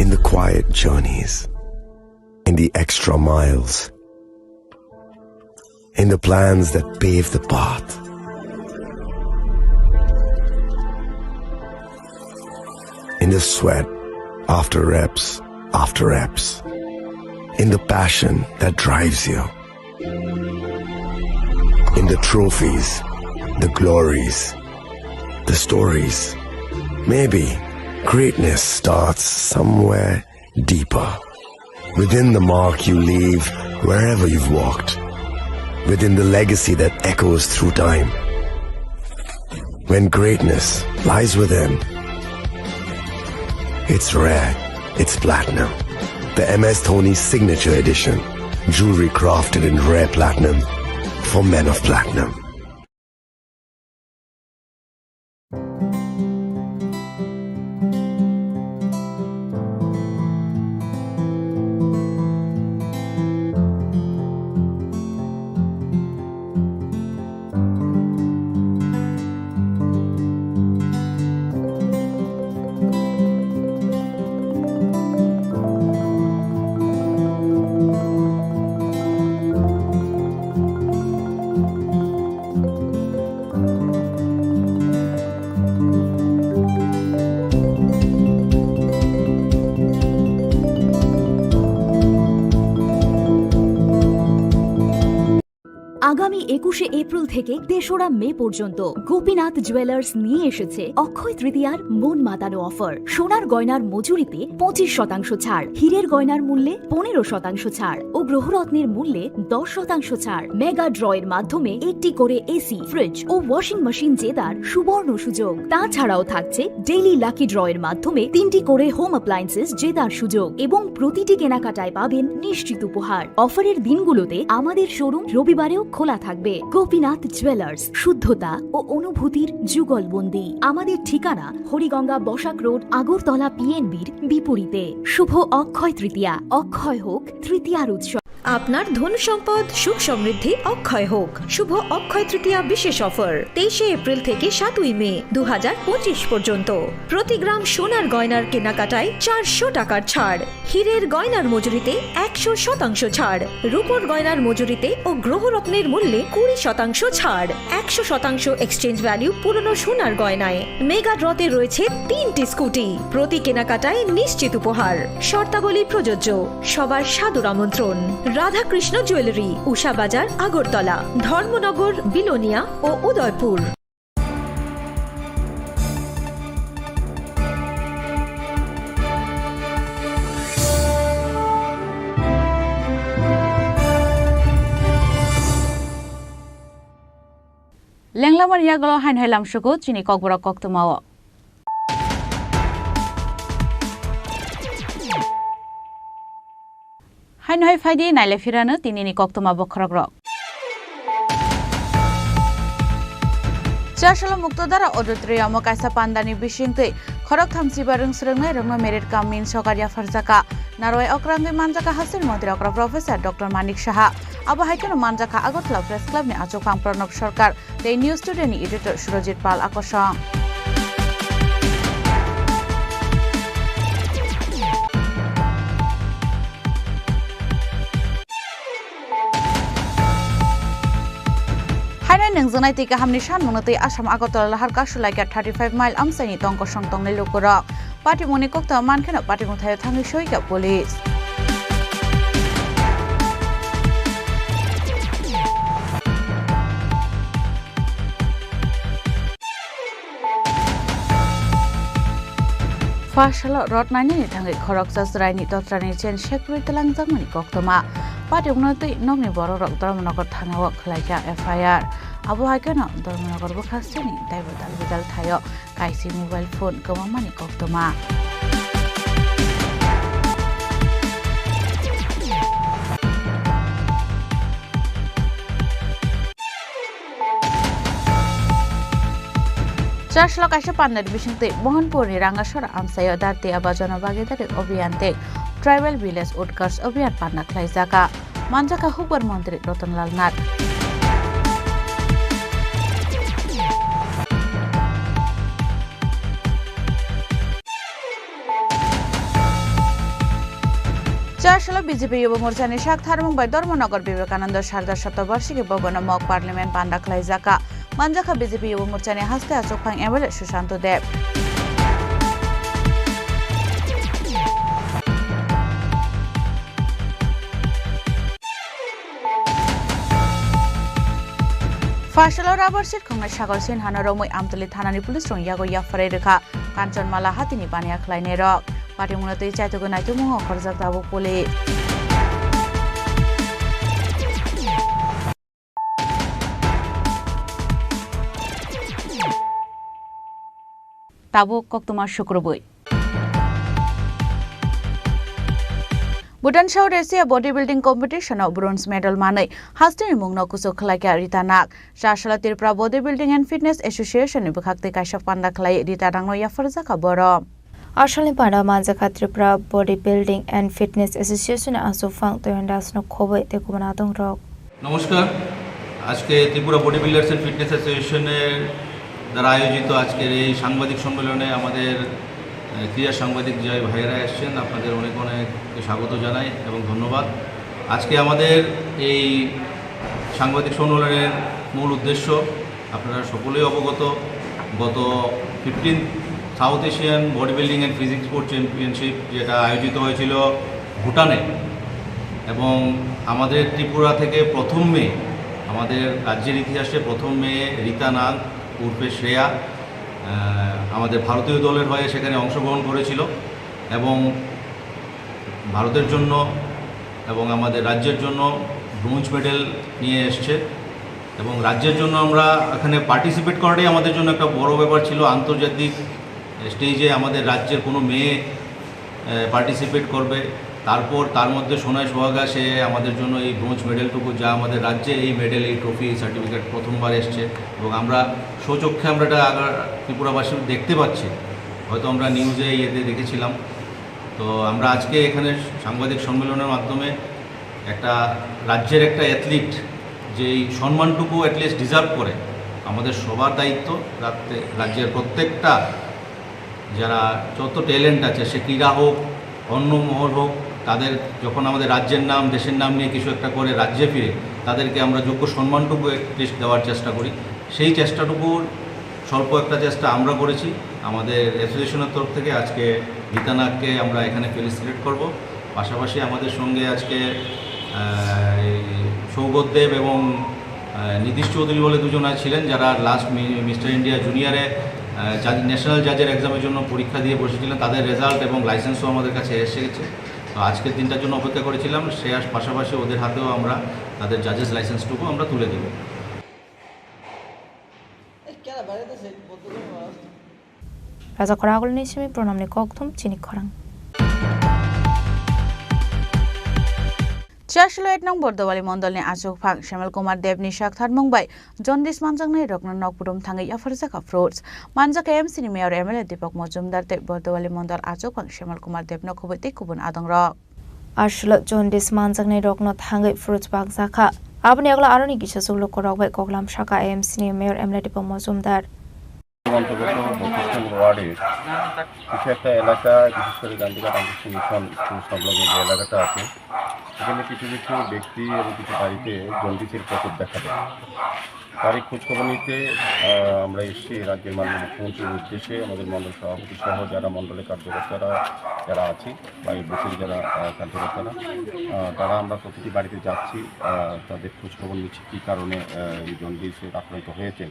In the quiet journeys, in the extra miles, in the plans that pave the path, in the sweat after reps after reps, in the passion that drives you, in the trophies, the glories, the stories. Maybe greatness starts somewhere deeper. Within the mark you leave wherever you've walked. Within the legacy that echoes through time. When greatness lies within, it's rare, it's platinum. The M S Dhoni Signature Edition. Jewelry crafted in rare platinum for men of platinum. আগামী একুশে এপ্রিল থেকে তেসরা মে পর্যন্ত গোপীনাথ জুয়েলার্স নিয়ে এসেছে অক্ষয় তৃতীয়ার মন মাতানো অফার। সোনার গয়নার মজুরিতে পঁচিশ শতাংশ ছাড়, হীরের গয়নার মূল্যে পনেরো শতাংশ ছাড় ও গ্রহরত্নের মূল্যে দশ শতাংশ ছাড়। মেগা ড্রয়ের মাধ্যমে একটি করে এসি, ফ্রিজ ও ওয়াশিং মেশিন জেতার সুবর্ণ সুযোগ। তাছাড়াও থাকছে ডেইলি লাকি ড্রয়ের মাধ্যমে তিনটি করে হোম অ্যাপ্লায়েন্সেস জেতার সুযোগ এবং প্রতিটি কেনাকাটায় পাবেন নিশ্চিত উপহার। অফারের দিনগুলোতে আমাদের শোরুম রবিবারেও খোলা থাকবে। গোপীনাথ জুয়েলার্স, শুদ্ধতা ও অনুভূতির যুগলবন্দি। আমাদের ঠিকানা হরিগঙ্গা বসাক রোড, আগরতলা পিএনবির বিপরীতে। শুভ অক্ষয় তৃতীয়া, অক্ষয় হোক তৃতীয়ার উৎসব। আপনার ধন সম্পদ, সুখ সমৃদ্ধি অক্ষয় হোক। শুভ অক্ষয় তৃতীয়া বিশেষ অফার, তেইশে এপ্রিল থেকে সাতই মে দু হাজার পঁচিশ পর্যন্ত। প্রতি গ্রাম সোনার গয়নার কেনাকাটায় চারশো টাকার ছাড়, হীরের গয়নার মজুরিতে একশো শতাংশ ছাড়, রূপোর গয়নার মজুরিতে ও গ্রহরত্নের মূল্যে কুড়ি শতাংশ ছাড়, একশো শতাংশ এক্সচেঞ্জ ভ্যালু পুরনো সোনার গয়নায়। মেগা ড্রতে রয়েছে তিনটি স্কুটি, প্রতি কেনাকাটায় নিশ্চিত উপহার। শর্তাবলী প্রযোজ্য। সবার সাদর আমন্ত্রণ। রাধাকৃষ্ণ জুয়েলারি, উষা বাজার, আগরতলা, ধর্মনগর, বিলোনিয়া ও Udaipur. Lenglamani yagulo haino hai lamsugo chini kokborok koktwmao. Haino hai phaidi naile phirano tinini koktwma bokhorokrok. Chasalo Muktodara Auditorium-o kaisa pandani bisingtwi Khorok thamchi ba rwng swrwngnairokno merit cum means sokar yapharjakha. Narwai okrangwi manjakha hasteni montri okra Professor Doctor Manik Saha. Abo hai kheno manjakha Agartala Press Club ni achukphang Pranab Sarkar tei News Today ni editor Surojit Pal akosong. Haino nungjaknai twi kahamni sanmungno twi Assam Agartala lahar kasu laikha thirty five mile amchaini tong kosong tongnai lukurok. Patimungni koktwma mankheno patimung thaio thangwi soika police. Pha salo rot nainani thangwi khoroksa chwraini totrani chain sekrwi twlangjakmani koktwma. Patimungno twi nokni borokrok Dharmanagar thanao khwlaikha F I R. Abo hai kheno Dharmanagar bwkhak sini taibo dal bidal thaio kaisi mobile phone kwmamani koktwma. Chaslo kaisa pandani bisingtwi Mohanpurni Rangasora amchaio Dharti Aba Jana Bhagidari Abhiyan tei Tribal Village Utkarsh Abhiyan panda khlaijak. Manjakha hukbar montri Ratan Lal Nath. Chasalo B J P Yuba Morchani sak tharmung bai Dharmanagar Vivekananda Sardar Shatobarshiki Bhavan'o mock parliament panda khlaijak. Manjakha B J P Yuba Morchani haste achukphang M L A Sushanto Deb. Pha salo rubber sheet khongnai Sagar Sinhano romwi Amtali thanani police rok yago yapharwi rwkha. Kanchanmala hatini baniya khlainairok. Patimungno twi chaitugwi naitugmungo khorjak tabuk police. Tabuk koktwma sukrubwi. Bhutan South Asia Bodybuilding Competition o bronze medal manwi hasteni mungno kuchuk khlaikha Rita Nag. Chasala Tripura Bodybuilding and Fitness Association ni bwkhak twi kaisa panda khlai Rita Nagno yapharjakha borok. Asalni panda manjakha Tripura Bodybuilding and Fitness Association ni achukphang Toyon Das no khobwi tei kubun adongrok. নমস্কার। আজকে Tripura body builders and fitness অ্যাসোসিয়েশনের দ্বারা আয়োজিত আজকের এই সাংবাদিক সম্মেলনে আমাদের, আহ, ক্রীড়া সাংবাদিক যে ভাইয়েরা এসছেন, আপনাদের অনেক অনেক স্বাগত জানাই এবং ধন্যবাদ। আজকে আমাদের এই সাংবাদিক সম্মেলনের মূল উদ্দেশ্য, আপনারা সকলেই অবগত, গত fifteenth south Asian body building and physics sport championship, যেটা আয়োজিত হয়েছিল ভুটানে, এবং আমাদের ত্রিপুরা থেকে প্রথম মেয়ে, আমাদের রাজ্যের ইতিহাসে প্রথম মেয়ে রীতা নাগ উরফে শ্রেয়া, আহ, আমাদের ভারতীয় দলের হয়ে সেখানে অংশগ্রহণ করেছিল এবং ভারতের জন্য এবং আমাদের রাজ্যের জন্য ব্রোঞ্জ মেডেল নিয়ে এসছে। এবং রাজ্যের জন্য আমরা এখানে পার্টিসিপেট করাটাই আমাদের জন্য একটা বড় ব্যাপার ছিল। আন্তর্জাতিক স্টেজে আমাদের রাজ্যের কোনো মেয়ে, আহ, পার্টিসিপেট করবে, তারপর তার মধ্যে সোনায় সোহাগা, সে আমাদের জন্য এই ব্রোঞ্জ মেডেলটুকু, যা আমাদের রাজ্যে এই মেডেল, এই ট্রফি, এই সার্টিফিকেট প্রথমবার এসছে। এবং আমরা স্বচক্ষে আমরা এটা আগা-, ত্রিপুরাবাসী দেখতে পাচ্ছি, হয়তো আমরা নিউজে ইয়েতে দেখেছিলাম। তো আমরা আজকে এখানে সাংবাদিক সম্মেলনের মাধ্যমে একটা রাজ্যের একটা অ্যাথলিট যে এই সম্মানটুকু অ্যাটলিস্ট ডিজার্ভ করে, আমাদের সবার দায়িত্ব রাখতে, রাজ্যের প্রত্যেকটা যারা যত ট্যালেন্ট আছে, সে ক্রীড়া হোক, অন্য মহল হোক, তাদের যখন আমাদের রাজ্যের নাম, দেশের নাম নিয়ে কিছু একটা করে রাজ্যে ফিরে, তাদেরকে আমরা যোগ্য সম্মানটুকু অ্যাটলিস্ট দেওয়ার চেষ্টা করি। সেই চেষ্টাটুকুর স্বল্প একটা চেষ্টা আমরা করেছি। আমাদের অ্যাসোসিয়েশনের তরফ থেকে আজকে রীতা নাগকে আমরা এখানে ফেলিসিটেট করব। পাশাপাশি আমাদের সঙ্গে আজকে, আহ, এই সৌগত দেব এবং, আহ, নীতিশ চৌধুরী বলে দুজন আজ ছিলেন, যারা লাস্ট মি-, মিস্টার ইন্ডিয়া জুনিয়রে, আহ, জাজ-, ন্যাশনাল জাজের এক্সামের জন্য পরীক্ষা দিয়ে বসেছিলেন। তাদের রেজাল্ট এবং লাইসেন্সও আমাদের কাছে এসে গেছে। তো আজকের দিনটার জন্য অপেক্ষা করেছিলাম। সে আস-, পাশাপাশি ওদের হাতেও আমরা তাদের জাজেস লাইসেন্সটুকু আমরা তুলে দেব। Raja Khorang agulni simi pranamni kokthum chini khorang. Chaslo et nong Bordowali mondolni achukphang Shemal Kumar Debni saktharmung bai jaundice manjaknairokno nokbudum thangwi yapharjakha fruits. Manjakha M C ni mayor M L A Deepak Majumdar tei Bordowali mondol achukphang Shemal Kumar Debno khobwi tei kubun adongrok. Aswlwk jaundice manjaknairokno thangwi fruits bakjakha. Aboni yagulo aroni kisa chuklokorok bai koklam sakha M C ni mayor M L A Deepak Majumdar. অন্তর্গত বত্রিশ নম্বর ওয়ার্ডের কিছু একটা এলাকা, বিশেষ করে গান্ধীঘাট আন্তর্জাতিক mission school সংলগ্ন যে এলাকাটা আছে, সেখানে কিছু কিছু ব্যক্তি এবং কিছু বাড়িতে জন্ডিসের প্রকোপ দেখা দেয়। তারই খোঁজখবর নিতে, আহ, আমরা এসেছি রাজ্যের মাননীয় মুখ্যমন্ত্রীর উদ্দেশ্যে, আমাদের মণ্ডল সভাপতি সহ যারা মণ্ডলের কার্যকর্তারা যারা আছি বা এই বুথের যারা, আহ, কার্যকর্তারা, আহ, তারা আমরা প্রতিটি বাড়িতে যাচ্ছি, আহ, তাদের খোঁজখবর নিচ্ছি কী কারণে, আহ, এই জন্ডিসের আক্রান্ত হয়েছে।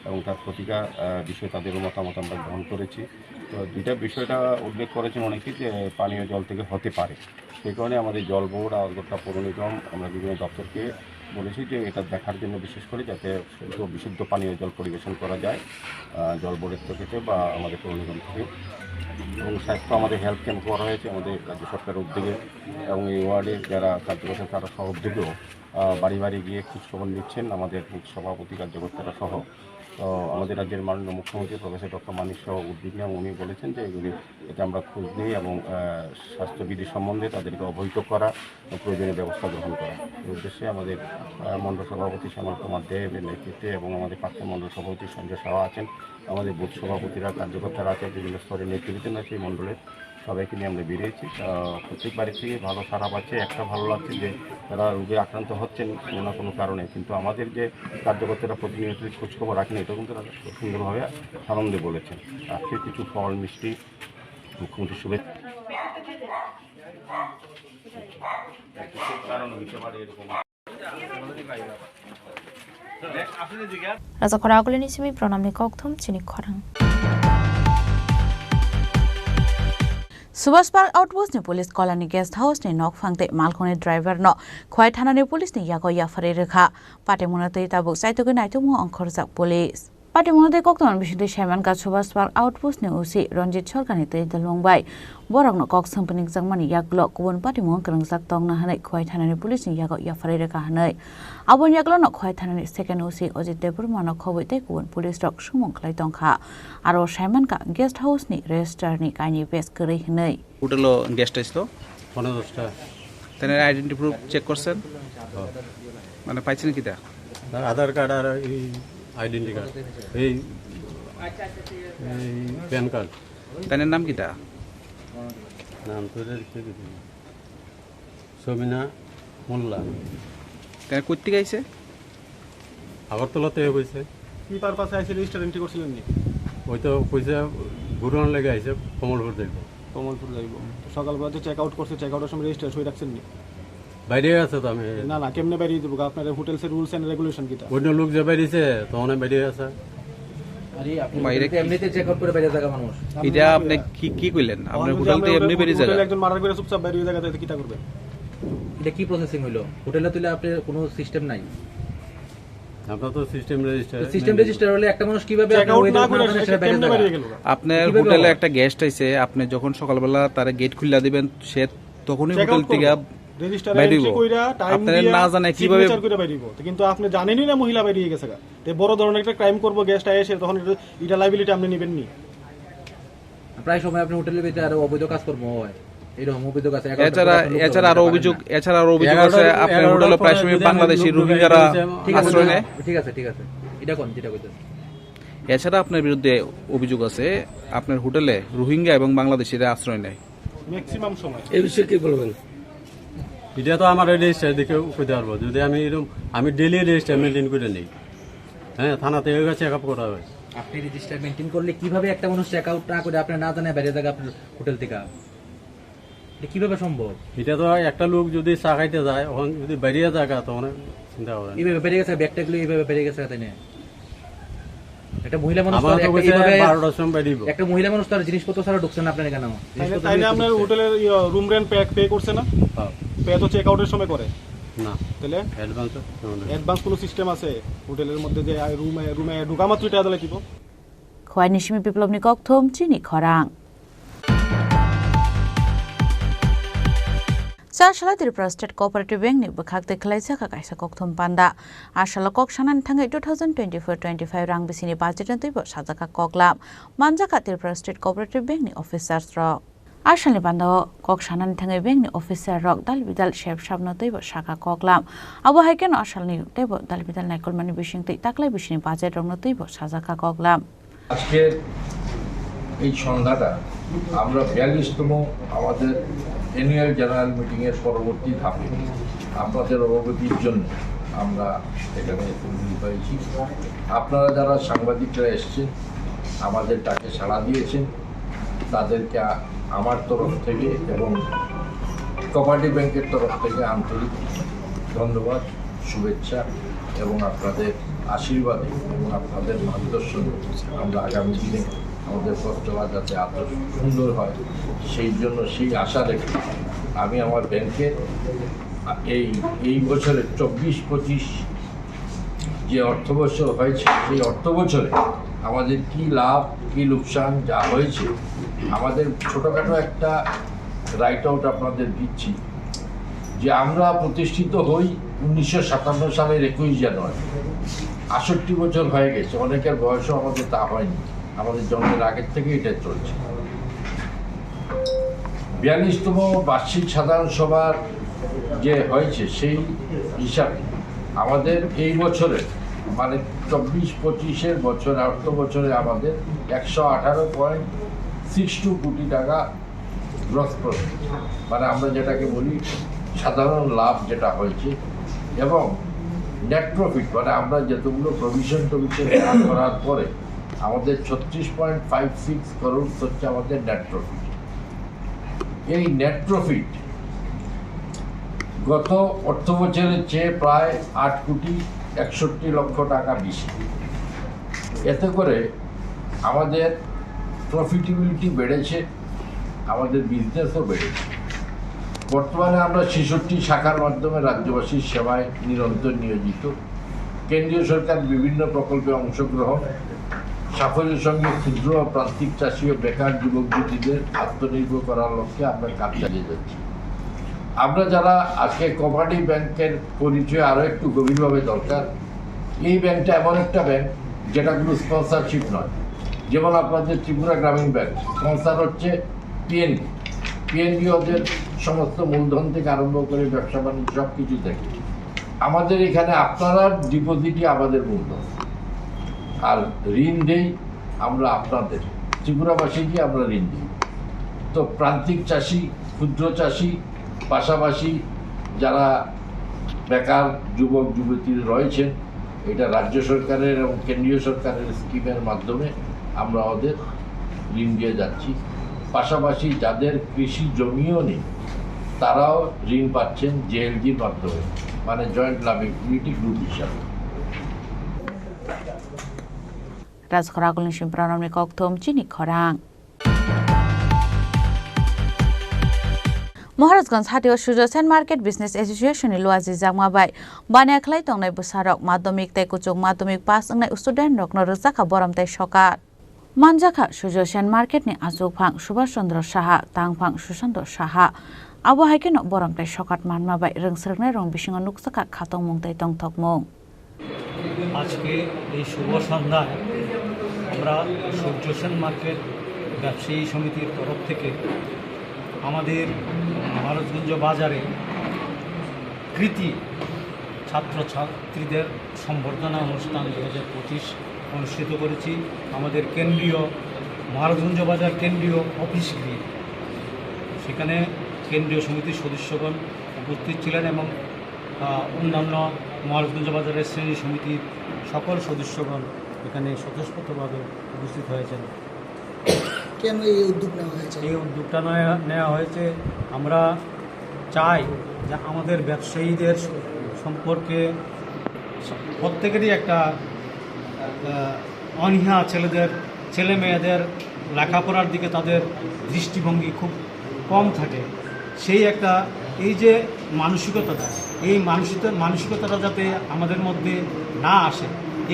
এবং তার প্রতিকার, আহ, বিষয়ে তাদেরও মতামত আমরা গ্রহণ করেছি। তো দুইটা বিষয়টা উল্লেখ করেছেন অনেকেই যে পানীয় জল থেকে হতে পারে, সেই কারণে আমাদের জল বোর্ড, আগরতলা পৌর নিগম, আমরা বিভিন্ন দপ্তরকে বলেছি যে এটা দেখার জন্য বিশেষ করে যাতে শুদ্ধ বিশুদ্ধ পানীয় জল পরিবেশন করা যায়, আহ, জল বোর্ডের থেকে বা আমাদের পৌর নিগম থেকে। এবং স্বাস্থ্য আমাদের হেলথ ক্যাম্প করা হয়েছে আমাদের রাজ্য সরকারের উদ্যোগে এবং এই ওয়ার্ডের যারা কার্যকর্তা তারা সহ উদ্যোগেও, আহ, বাড়ি বাড়ি গিয়ে খোঁজখবর নিচ্ছেন আমাদের সভাপতি কার্যকর্তারা সহ। তো আমাদের রাজ্যের মাননীয় মুখ্যমন্ত্রী প্রফেসর ডক্টর মানিক সাহা উদ্বিগ্ন এবং উনি বলেছেন যে এগুলি, এটা আমরা খোঁজ নিই এবং, আহ, স্বাস্থ্যবিধি সম্বন্ধে তাদেরকে অবহিত করা ও প্রয়োজনীয় ব্যবস্থা গ্রহণ করা। এই উদ্দেশ্যে আমাদের, আহ, মণ্ডল সভাপতি শ্যামল কুমার দেব এর নেতৃত্বে এবং আমাদের প্রাক্তন মণ্ডল সভাপতি সঞ্জয় সাহা আছেন, আমাদের বুথ সভাপতিরা, কার্যকর্তারা আছেন, বিভিন্ন স্তরের নেতৃবৃন্দ আছে এই মণ্ডলের। সবাইকে নিয়ে আমরা বেরিয়েছি। আহ, প্রত্যেক বাড়ি থেকে ভালো সাড়া পাচ্ছে। একটা ভালো লাগছে যে তারা রোগে আক্রান্ত হচ্ছেন কোনো না কোনো কারণে, কিন্তু আমাদের যে কার্যকর্তারা প্রতিনিয়ত খোঁজখবর রাখেন, এটাও কিন্তু তারা খুব সুন্দরভাবে সানন্দে বলেছেন। আজকে কিছু ফল মিষ্টি, মুখ্যমন্ত্রীর শুভেচ্ছা। Rajakhor Agulini simi Pranamni kokthum chini khorang. Subhash Park Outpost ni police kolani guest house ni nokphang tei malkhungni driver no Khowai thana ni police ni yago yapharwi rwkha. Patimungno twi tabuk chaitugwi naitukmungo ongkhorjak police. Patimungno tei koktwmani bisingtwi saimankha Subhash Park Outpost ni O C Ranjit Sarkar ni twi dwlmung bai borokno kok swmphinikjakmani yagulo kubun patimung kwrwngjak tongna hwnwi Khowai thanani police ni yago yapharwi rwkha hwnwi. Aboni yagulono Khowai thanani second O C Ajit Debbarma no khobwi tei kubun police rok sumung khlai tongkha. Aro saimankha guest house ni register ni kainwi base kwrwi hwnwi. হোটেলো গেস্ট আইছিল। পনেরো দশটা। তাহলে identity proof check করছেন? হ্যাঁ। মানে পাইছেন কিতা? তার আধার কার্ড আর এই আইডেন্টি কার্ড, এই, এই প্যান কার্ড। তাইনের নাম কিতা? নাম তো এটা লিখে দিবি। সবিনা মোল্লা। তাই কোথেকে আইছে? আগরতলা থেকে কইছে। কি পারপাসে আইছে, রেজিস্টার এন্ট্রি করছিলেন নি? ওই তো কইছে ঘুরানোর লেগে আইছে কমলপুর যাইব। কমলপুর যাইব। তো সকালবেলা যে চেক আউট করছে, চেক আউটের সময় রেজিস্টার সই রাখছেন নি? বাইরে আছে তো আমি। না, না, কেমনে বাইরে দিব? আপনার হোটেলসের রুলস এন্ড রেগুলেশন কিতা? অন্য লোক যে বাইরেছে, তখন বাইরে আছে। আরে, আপনি বাইরে হোটেল তো কি? এমনিতে চেক আউট করে বাইরে থাকা মানুষ। এটা আপনি কি, কি কইলেন? আপনার হোটেল তো এমনি বাইরে থাকা। একজন মার্ডার করে চুপচাপ বাইরে থাকা, তাতে কিতা করবেন? এটা কি প্রসেসিং হইলো? হোটেলে তুলে আপনার কোনো সিস্টেম নাই? আপনার তো সিস্টেম রেজিস্টার। তো সিস্টেম রেজিস্টার হলে একটা মানুষ কিভাবে চেক আপনার আউট ওই না করে থানা সে সেটা বাইরে কেমনে যাবে? বাইরে গেল? আপনার কিভাবে হোটেলে হবে? একটা গেস্ট আইছে, আপনি যখন সকালবেলা তারে গেট খুলে দিবেন, সে তখনই চেক হোটেল আউট থেকে করবো। রেজিস্টারে বাইরে এন্ট্রি হইব। কইরা, টাইম আপনারা দিয়া, না জানে কিভাবে সিগনেচার কইরা বাইরে হইব। তো কিন্তু আপনি জানেনই না মহিলা বাইরে গেছে গা। তে বড় ধরনের একটা ক্রাইম করবো, গেস্ট আইছে, তখন এটা, এটা লায়াবিলিটি আপনি নেবেন নি? প্রায় সময় আপনার হোটেলের ভিতরে আরো অবৈধ কাজকর্ম হয়, এরকম অভিযোগ আছে। এগারোটার এছাড়া, পরে আপনার লোক এছাড়া আরো অভিযোগ, এছাড়া আরো অভিযোগ আছে, এগারোটার, আপনার এগারোটার হোটেলে প্রায় পরে সময় যদি আমি বাংলাদেশি লোক ঢুকে রোহিঙ্গারা গেছে, ঠিক আছে, আশ্রয় নেয়। ঠিক আছে, ঠিক আছে, এটা কোন, যেটা কইতেছে? এছাড়া আপনার বিরুদ্ধে অভিযোগ আছে, আপনার হোটেলে রোহিঙ্গা এবং বাংলাদেশিরা আশ্রয় নেয়। ম্যাক্সিমাম সময়। এই বিষয়ে কি বলবেন? এটা তো আমার রেজিস্টার দেখে কইতে পারবো, যদি আমি এরকম, আমি ডেইলি রেজিস্টার মেইনটেইন করে নেই। হ্যাঁ, থানা থেকে চেক আপ করা হয়। আপনি রেজিস্টার মেইনটেইন করলে কিভাবে একটা মানুষ চেক আউট না করে, আপনার না জানায় বাইরে থাকে আপনার হোটেল থেকে? এটা কিভাবে সম্ভব? এটা তো একটা লোক যদি চা খাইতে যায়, ওখানে যদি বেরিয়ে যায়, তখন চিন্তা করেন। এইভাবে বেরিয়ে গেছে, ব্যাগটা গুলো এইভাবে বেরিয়ে গেছে, তাই না? একটা মহিলা মানুষ তো আমার আর তো একটা কইছে এইভাবে বারোটার সময় বেরিয়ে দিব। একটা মহিলা মানুষ তো আর জিনিসপত্র ছাড়া ঢুকছে না আপনার এখানে। তাইলে, জিনিসপত্র তাইলে নিয়ে আপনার ঢুকছে। হোটেলের, ইয়ে, রুম রেন্ট পে, পে করছে না? হ্যাঁ। পে তো চেক আউটের সময় করে। না। তাহলে? অ্যাডভান্স তো কোনো নেই। অ্যাডভান্স কোনো সিস্টেম আছে হোটেলের মধ্যে যে, আহ, রুমে, রুমে ঢুকা মাত্রই টাকা দিলে দিব? Khowai ni simi Biplobni kokthum chini khorang. Chasala Tripura State Cooperative Bank ni bwkhak twi khwlaijak kha kaisa kokthum panda. Asalo kok sanani thangwi two thousand twenty-four twenty-five rang bisini budget no twibo sajak kha koklam. Manjak kha Tripura State Cooperative Bank ni officers rok. Asalni panda o kok sanani thangwi bank ni officer rok dal bidal sep sap no twibo sakha koklam. Abo hai kheno asalni teibo dal bidal naikolmani bisingtwi taklai bisini budget rok no twibo sajak kha koklam. আজকের এই সন্ধ্যাটা আমরা বিয়াল্লিশতম আমাদের annual general মিটিংয়ের পরবর্তী ধাপে আপনাদের অবগতির জন্য আমরা এখানে উপস্থিত হয়েছি। আপনারা যারা সাংবাদিকরা এসেছেন, আমাদের ডাকে সাড়া দিয়েছেন, তাদেরকে আ-, আমার তরফ থেকে এবং কোঅপারেটিভ ব্যাংকের তরফ থেকে আন্তরিক ধন্যবাদ, শুভেচ্ছা এবং আপনাদের আশীর্বাদে এবং আপনাদের মার্গদর্শনে আমরা আগামী দিনে আমাদের পথ চলা যাতে আরো সুন্দর হয়, সেই জন্য সেই আশা রেখে আমি আমার ব্যাংকের এই, এই বছরের চব্বিশ পঁচিশ যে অর্থ বছর হয়েছে, সেই অর্থ বছরে আমাদের কি লাভ, কি লোকসান যা হয়েছে, আমাদের ছোটোখাটো একটা রাইট আউট আপনাদের দিচ্ছি যে আমরা প্রতিষ্ঠিত হই উনিশশো সাতান্ন সালের একুশ জানুয়ারি। আষট্টি বছর হয়ে গেছে, অনেকের বয়সও আমাদের তা হয়নি, আমাদের জন্মের আগের থেকে এটা চলছে। বিয়াল্লিশতম বার্ষিক সাধারণ সভার যে হয়েছে, সেই হিসাবে আমাদের এই বছরে, মানে চব্বিশ পঁচিশের বছর, অর্থ বছরে আমাদের একশো আঠারো পয়েন্ট সিক্স টু কোটি টাকা গ্রস প্রফিট, মানে আমরা যেটাকে বলি সাধারণ লাভ যেটা হয়েছে, এবং নেট প্রফিট, মানে আমরা যতগুলো প্রভিশন টভিশন করার পরে আমাদের ছত্রিশ পয়েন্ট ফাইভ সিক্স করোড় হচ্ছে আমাদের নেট প্রফিট। এই নেট প্রফিট গত অর্থ বছরের চেয়ে প্রায় আট কোটি একষট্টি লক্ষ টাকা বেশি। এতে করে আমাদের প্রফিটেবিলিটি বেড়েছে, আমাদের বিজনেসও বেড়েছে। বর্তমানে আমরা ছেষট্টি শাখার মাধ্যমে রাজ্যবাসীর সেবায় নিরন্তর নিয়োজিত। কেন্দ্রীয় সরকার বিভিন্ন প্রকল্পে অংশগ্রহণ, সাফল্যের সঙ্গে ক্ষুদ্র ও প্রান্তিক চাষি ও বেকার যুবক যুবতীদের আত্মনির্ভর করার লক্ষ্যে আমরা কাজ চালিয়ে যাচ্ছি। আমরা যারা আজকে কোঅপারেটিভ ব্যাংকের পরিচয় আরও একটু গভীরভাবে দরকার, এই ব্যাংকটা এমন একটা ব্যাংক যেটা কোনো স্পন্সরশিপ নয়। যেমন আপনাদের ত্রিপুরা গ্রামীণ ব্যাংক স্পন্সর হচ্ছে পিএনবি। পিএনবি ওদের সমস্ত মূলধন থেকে আরম্ভ করে ব্যবসা বাণিজ্য সব কিছু দেখে। আমাদের এখানে আপনারা ডিপোজিটই আমাদের মূলধন, আর ঋণ দেই আমরা আপনাদের, ত্রিপুরাবাসীকে আমরা ঋণ দিই। তো প্রান্তিক চাষি, ক্ষুদ্র চাষি, পাশাপাশি যারা বেকার যুবক যুবতী রয়েছেন, এটা রাজ্য সরকারের এবং কেন্দ্রীয় সরকারের স্কিমের মাধ্যমে আমরা ওদের ঋণ দিয়ে যাচ্ছি। পাশাপাশি যাদের কৃষি জমিও নেই, তারাও ঋণ পাচ্ছেন জেএলজির মাধ্যমে, মানে জয়েন্ট লায়াবিলিটি গ্রুপ হিসাবে। Rajkhor Agulni Simpranomni kokthum chini khorang. Maharajganj hatio Sujosen Market Business Association ni luajijakma bai baniya khlai tongnai bwsarok madhyamik tei kuchuk madhyamik pass wngnai student rokno rwjakha borom tei sokat. Manjakha Sujosen Market ni achukphang Subhash Chandra Saha, tangphang Sushanta Saha. Abo hai kheno borom tei sokat manma bai rwngsrwknai rokni bisingo nukjakha khatungmung tei tongthokmung. আজকে এই শুভ সন্ধ্যায় আমরা সূর্যসেন মার্কেট ব্যবসায়ী সমিতির তরফ থেকে আমাদের মহারাজগঞ্জ বাজারে কৃতি ছাত্রছাত্রীদের সম্বর্ধনা অনুষ্ঠান দু হাজার পঁচিশ অনুষ্ঠিত করেছি। আমাদের কেন্দ্রীয়, মহারাজগঞ্জ বাজার কেন্দ্রীয় অফিস গৃহে, সেখানে কেন্দ্রীয় সমিতির সদস্যগণ উপস্থিত ছিলেন এবং আহ, অন্যান্য মহারাজগঞ্জ বাজারের শ্রেণী সমিতির সকল সদস্যগণ এখানে স্বতঃস্ফূর্তভাবে উপস্থিত হয়েছেন। কেন এই উদ্যোগ নেওয়া হয়েছে? এই উদ্যোগটা নেওয়া, নেওয়া হয়েছে, আমরা চাই যে আমাদের ব্যবসায়ীদের সম্পর্কে প্রত্যেকেরই একটা, আহ, অনীহা, ছেলেদের, ছেলে মেয়েদের লেখাপড়ার দিকে তাদের দৃষ্টিভঙ্গি খুব কম থাকে। সেই একটা, এই যে মানসিকতাটা, এই মানসিকতা, মানসিকতাটা যাতে আমাদের মধ্যে না আসে,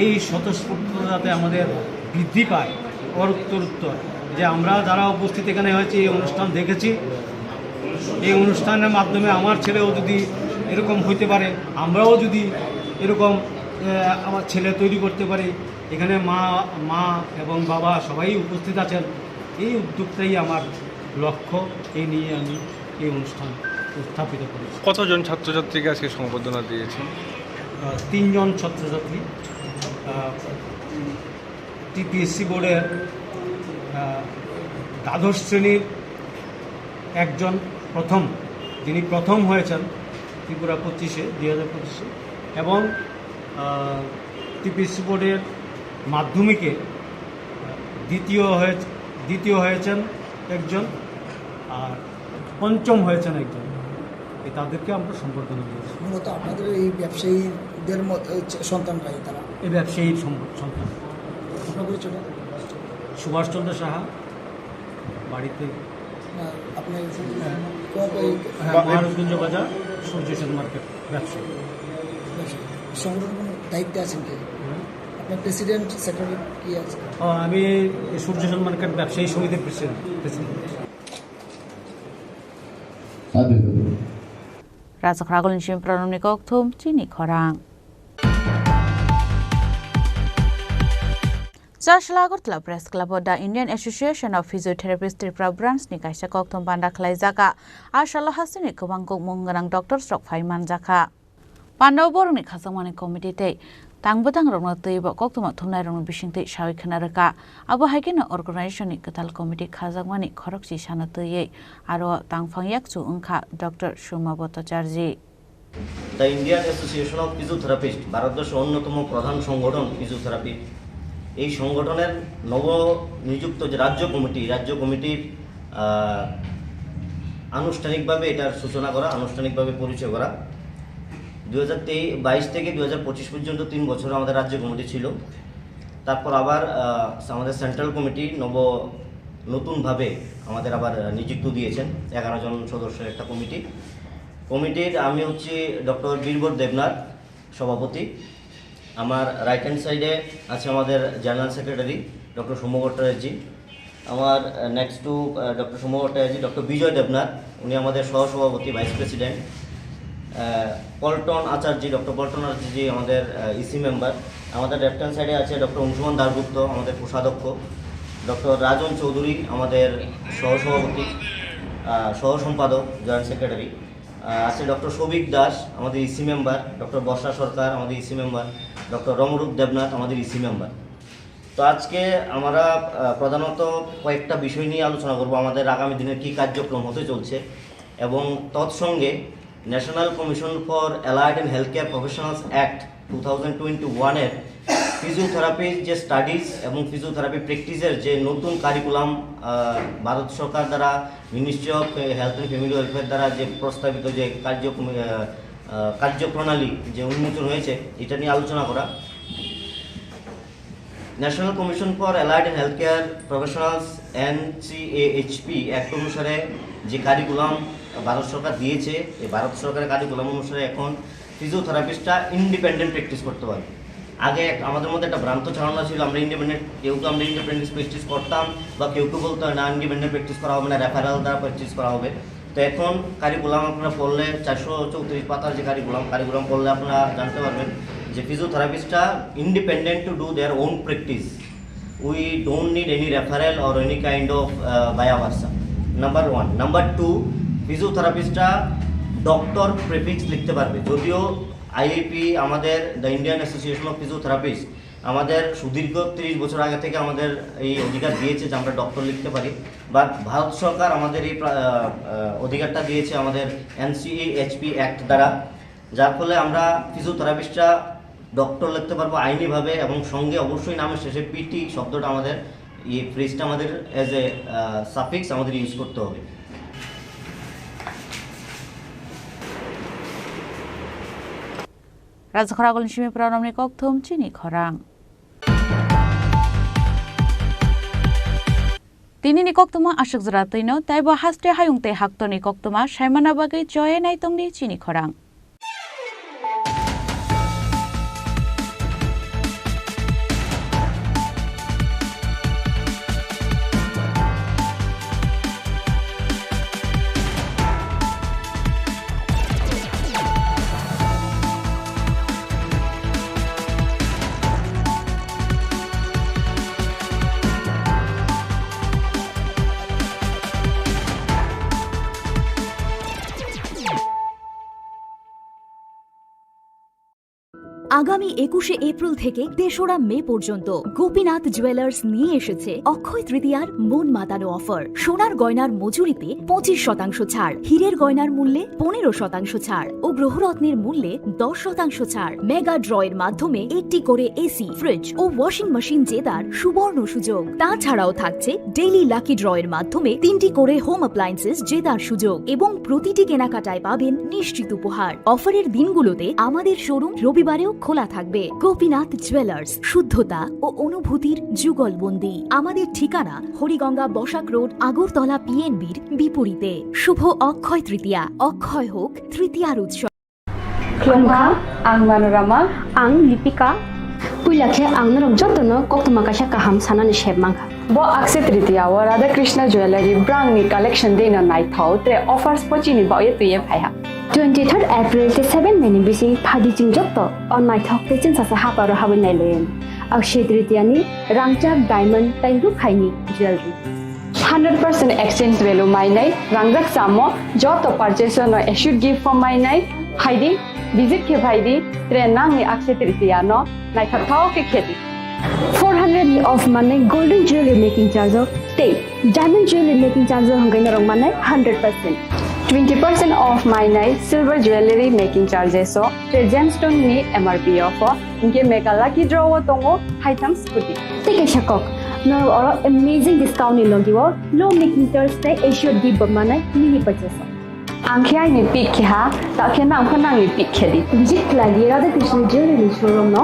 এই স্বতঃস্ফূর্ততা যাতে আমাদের বৃদ্ধি পায়, অর উত্তর উত্তর, যে আমরা যারা উপস্থিত এখানে হয়েছে, এই অনুষ্ঠান দেখেছি, এই অনুষ্ঠানের মাধ্যমে আমার ছেলেও যদি এরকম হইতে পারে, আমরাও যদি এরকম, আহ, আমার ছেলে তৈরি করতে পারি, এখানে মা, মা এবং বাবা সবাই উপস্থিত আছেন। এই উদ্যোগটাই আমার লক্ষ্য, এই নিয়ে আমি এই অনুষ্ঠান উত্থাপিত করেছি। কতজন ছাত্রছাত্রীকে আজকে সংবর্ধনা দিয়েছেন? আহ, তিনজন ছাত্রছাত্রী, আহ, টিপিএসসি বোর্ডের, আহ, দ্বাদশ শ্রেণীর একজন প্রথম, যিনি প্রথম হয়েছেন ত্রিপুরা পঁচিশে, দুই হাজার পঁচিশে, এবং, আহ, টিপিএসসি বোর্ডের মাধ্যমিকে, আহ, দ্বিতীয় হয়ে, দ্বিতীয় হয়েছেন একজন, আর পঞ্চম হয়েছেন একজন। এই তাদেরকে আমরা সম্বর্ধনা দিয়েছি। মূলত আপনাদের এই ব্যবসায়ীদের মত-, এই চ-, সন্তানরাই তারা? এই ব্যবসায়ীর সম-, সন্তান। আপনার পরিচয়টা? সুভাষচন্দ্র সাহা, বাড়িতে। না, আপনি হ্যাঁ। কোন এই হ্যাঁ, বা-, মহারাজগঞ্জ বাজার, সূর্য সেন মার্কেট, ব্যবসায়ী। ব্যবসায়ী। সংগঠনের কোনো দায়িত্বে আছেন কি? হুম। আপনার প্রেসিডেন্ট, সেক্রেটারি কি আছে? ও, আমি এই সূর্য সেন মার্কেট ব্যবসায়ী সমিতির president, president. Rajakhor Agulni simi Pranamni kokthum chini khorang. Chasla Agartala Press Club o The Indian Association of Physiotherapists Tripura Branch ni kaisa kokthum panda khlaijak. A salo hasteni kwbang kokmung gwnang doctors rok phai manjakha. Pandao borokni khachangmani committee tei tang bwtangrokno twibo koktwma thumnairokni bisingtwi sawi khna rwkha. Abo hai kheno organization ni kwtal committee khajakmani khorokchi sana twiwi aro tangphang yakchu wngkha Doctor Suma Bhattacharjee. The Indian Association of Physiotherapists, ভারতবর্ষের অন্যতম প্রধান সংগঠন ফিজিওথেরাপি। এই সংগঠনের নবনিযুক্ত যে রাজ্য কমিটি, রাজ্য কমিটির, আহ, আনুষ্ঠানিকভাবে এটার সূচনা করা, আনুষ্ঠানিকভাবে পরিচয় করা। দুই হাজার তেইশ, বাইশ থেকে দুই হাজার পঁচিশ পর্যন্ত তিন বছর আমাদের রাজ্য কমিটি ছিল। তারপর আবার, আহ, আমাদের সেন্ট্রাল কমিটি নব-, নতুনভাবে আমাদের আবার, আহ, নিযুক্ত দিয়েছেন এগারো জন সদস্যের একটা কমিটি। কমিটির আমি হচ্ছি ডক্টর বীরবর দেবনাথ, সভাপতি। আমার রাইট হ্যান্ড সাইডে আছে আমাদের জেনারেল সেক্রেটারি ডক্টর সৌম্য ভট্টাচার্য। আমার, আহ, নেক্সট টু, আহ, ডক্টর সৌম্য ভট্টাচার্য, ডক্টর বিজয় দেবনাথ, উনি আমাদের সহসভাপতি, ভাইস প্রেসিডেন্ট। আহ, পল্টন আচার্য, ডক্টর পল্টন আচার্য আমাদের, আহ, ইসি মেম্বার। আমাদের লেফট হ্যান্ড সাইডে আছে ডক্টর অংশুমান দাশগুপ্ত, আমাদের কোষাধ্যক্ষ। ডক্টর রাজন চৌধুরী, আমাদের সহসভাপতি, আহ, সহ সম্পাদক, জয়েন্ট সেক্রেটারি। আহ, আছে ডক্টর সৌভিক দাস, আমাদের ইসি মেম্বার, ডক্টর বর্ষা সরকার, আমাদের ইসি মেম্বার, ডক্টর রমরূপ দেবনাথ, আমাদের ইসি মেম্বার। তো আজকে আমরা, আহ, প্রধানত কয়েকটা বিষয় নিয়ে আলোচনা করব, আমাদের আগামী দিনের কি কার্যক্রম হতে চলছে এবং তৎসঙ্গে national commission for allied and health care professionals act two thousand twenty ওয়ানের ফিজিওথেরাপির যে স্টাডিজ এবং ফিজিওথেরাপি প্র্যাকটিসের যে নতুন কারিকুলাম, আহ, ভারত সরকার দ্বারা, ministry of health and family welfare দ্বারা যে প্রস্তাবিত যে কার্যক্রম, আহ, আহ, কার্যপ্রণালী যে উন্মোচন হয়েছে, এটা নিয়ে আলোচনা করা। National commission for allied and health care professionals, এনসিএএইচপি অ্যাক্ট অনুসারে যে কারিকুলাম ভারত সরকার দিয়েছে, এই ভারত সরকারের কারিকুলাম অনুসারে এখন ফিজিওথেরাপিস্টরা ইন্ডিপেন্ডেন্ট প্র্যাকটিস করতে পারবে। আগে এক-, আমাদের মধ্যে একটা ভ্রান্ত ধারণা ছিল, আমরা ইন্ডিপেন্ডেন্ট, কেউ তো আমরা ইন্ডিপেন্ডেন্ট প্র্যাকটিস করতাম, বা কেউ কেউ বলতো, "না, ইন্ডিপেন্ডেন্ট প্র্যাকটিস করা হবে না, রেফারেল দ্বারা প্র্যাকটিস করা হবে।" তো এখন কারিকুলাম আপনারা পড়লে, চারশো চৌত্রিশ পাতার যে কারিকুলাম, কারিকুলাম পড়লে আপনারা জানতে পারবেন যে ফিজিওথেরাপিস্টরা independent to do their own practice. We don't need any referral or any kind of, uh, vice versa. Number one. Number two, ফিজিওথেরাপিস্টরা ডক্টর প্রিফিক্স লিখতে পারবে, যদিও আইএপি, আমাদের the Indian association of physiotherapist, আমাদের সুদীর্ঘ তিরিশ বছর আগে থেকে আমাদের এই অধিকার দিয়েছে যে আমরা ডক্টর লিখতে পারি, বাট ভারত সরকার আমাদের এই প্রা-, আহ, আহ, অধিকারটা দিয়েছে আমাদের এনসিএএইচপি অ্যাক্ট দ্বারা, যার ফলে আমরা ফিজিওথেরাপিস্টরা ডক্টর লিখতে পারবো আইনিভাবে, এবং সঙ্গে অবশ্যই নামের শেষে পিটি শব্দটা আমাদের, এই ফ্রেজটা আমাদের অ্যাজ এ সাফিক্স আমাদের ইউজ করতে হবে। Rajakhor Agulni simi Pranamni kokthum chini khorang. Tinini koktwma aswk jora twino, taibo haste hayung tei haktorni koktwma saimana bagwi choye naitongdi chini khorang. আগামী একুশে এপ্রিল থেকে তেসরা মে পর্যন্ত গোপীনাথ জুয়েলার্স নিয়ে এসেছে অক্ষয় তৃতীয়ার মন মাতানো অফার। সোনার গয়নার মজুরিতে পঁচিশ শতাংশ ছাড়, হীরের গয়নার মূল্যে পনেরো শতাংশ ছাড় ও গ্রহরত্নের মূল্যে দশ শতাংশ ছাড়। মেগা ড্রয়ের মাধ্যমে একটি করে এসি, ফ্রিজ ও ওয়াশিং মেশিন জেতার সুবর্ণ সুযোগ। তাছাড়াও থাকছে ডেইলি লাকি ড্রয়ের মাধ্যমে তিনটি করে হোম অ্যাপ্লায়েন্সেস জেতার সুযোগ এবং প্রতিটি কেনাকাটায় পাবেন নিশ্চিত উপহার। অফারের দিনগুলোতে আমাদের শোরুম রবিবারেও খোলা থাকবে। গোপীনাথ জুয়েলার্স, শুদ্ধতা ও অনুভূতির যুগলবন্দি। আমাদের ঠিকানা হরিগঙ্গা বসাক রোড, আগরতলা পিএনবির বিপরীতে। শুভ অক্ষয় তৃতীয়া, অক্ষয় হোক তৃতীয়ার উৎসব। Khulumkha, ang Manorama. Ang Lipika. Puila khe ang norok jotono koktwma kaisa kaham sanani sep mankha. Bo Akshaya Tritiya o Radha Krishna Jewellery brand ni collection dei no naithok tre offers pochini baoye twiye phaiha. Twenty third April tei seven May ni bising phadi chwng joto o naithok tei chwngsasa haparo habwi nailaiwi. Akshaya Tritiya ni rangchak diamond tei rukhaini jewellery. Hundred percent exchange value mainai rangjak chamo joto purchase no assured gift form mainai phaidi, visit khe phaidi, tre nangni Akshaya Tritiya no naithok thao khe khedi. Four hundred ni off manai golden jewelry making charge o tei diamond jewelry making charge o hwnkhai norok manai hundred percent. Twenty percent off mainai silver jewelry making charges o tre gemstone ni M R P o pho. Hinkhe mega lucky draw o tongo haitham scooty. Tei kaisa kok, norok oro amazing discount ni logi o low making charge tei assured gift bo manai mini purchase o. Ang khe aini pick khe ha, ta khe nang pho nangni pick khe di. Visit khlai di Radha Krishna Jewelry ni showroom no.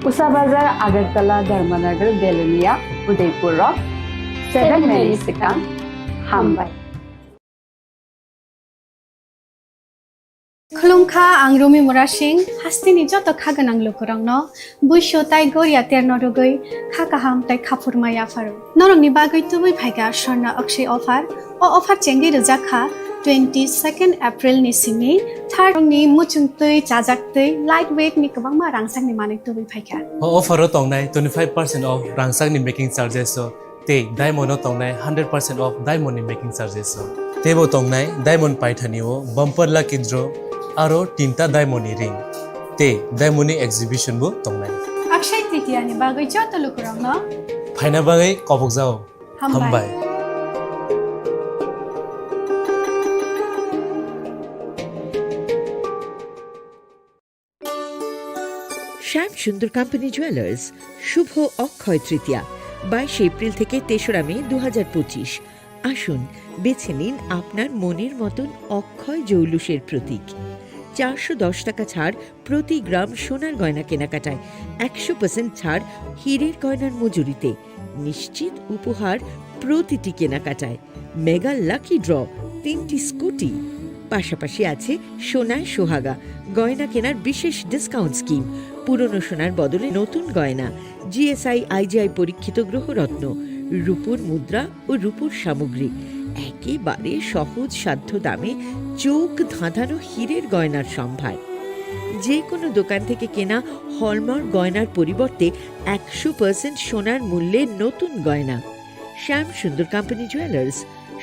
Usa Bazar, Agartala, Dharmanagar, Belonia, Udaipur rok. Seven May ni swkang. Hambai. Khulumkha, ang Rumi Murasing, hasteni joto kha gwnang lukurokno buiso tai goria terno rwgwi kha kaham tai khaphurma yapharo. Norokni bagwi tubui phaikha Swarna Akshay offer. O offer chengwi rwjak kha twenty second April ni simi third ni muchung twi, chajak twi, light weight ni kwbangma rangchakni manwi tubui phaikha. O offer o tongnai twenty five percent off rangchakni making charges o. Tei diamond o tongnai hundred percent off diamond ni making charges o. Teibo tongnai diamond paithani o bumper lucky draw aro tinta diamond ni ring tei diamond ni exhibition bo tongnai. Akshay Tritiya ni bagwi joto lukurokno phaina bagwi kobokjao. Hambai. Hambai. শ্যাম সুন্দর company jewellers, শুভ অক্ষয় তৃতীয়া, বাইশে এপ্রিল থেকে তেসরা মে দু হাজার পঁচিশ। আসুন, বেছে নিন আপনার মনের মতন অক্ষয় জৌলুসের প্রতীক। চারশো দশ টাকা ছাড় প্রতি গ্রাম সোনার গয়না কেনাকাটায়, একশো পার্সেন্ট ছাড় হীরের গয়নার মজুরিতে, নিশ্চিত উপহার প্রতিটি কেনাকাটায়। মেগা লাকি ড্র, তিনটি স্কুটি, পাশাপাশি আছে সোনায় সোহাগা, গয়না কেনার বিশেষ ডিসকাউন্ট স্কিম, পুরনো সোনার বদলে নতুন গয়না, জিএসআই আইজিআই পরীক্ষিত গ্রহরত্ন, রূপোর মুদ্রা ও রূপোর সামগ্রী, একেবারে সহজ সাধ্য দামে চোখ ধাঁধানো হীরের গয়নার সম্ভার। যে কোনো দোকান থেকে কেনা হলমার্ক গয়নার পরিবর্তে একশো পার্সেন্ট সোনার মূল্যে নতুন গয়না। শ্যাম সুন্দর কোম্পানি জুয়েলার্স,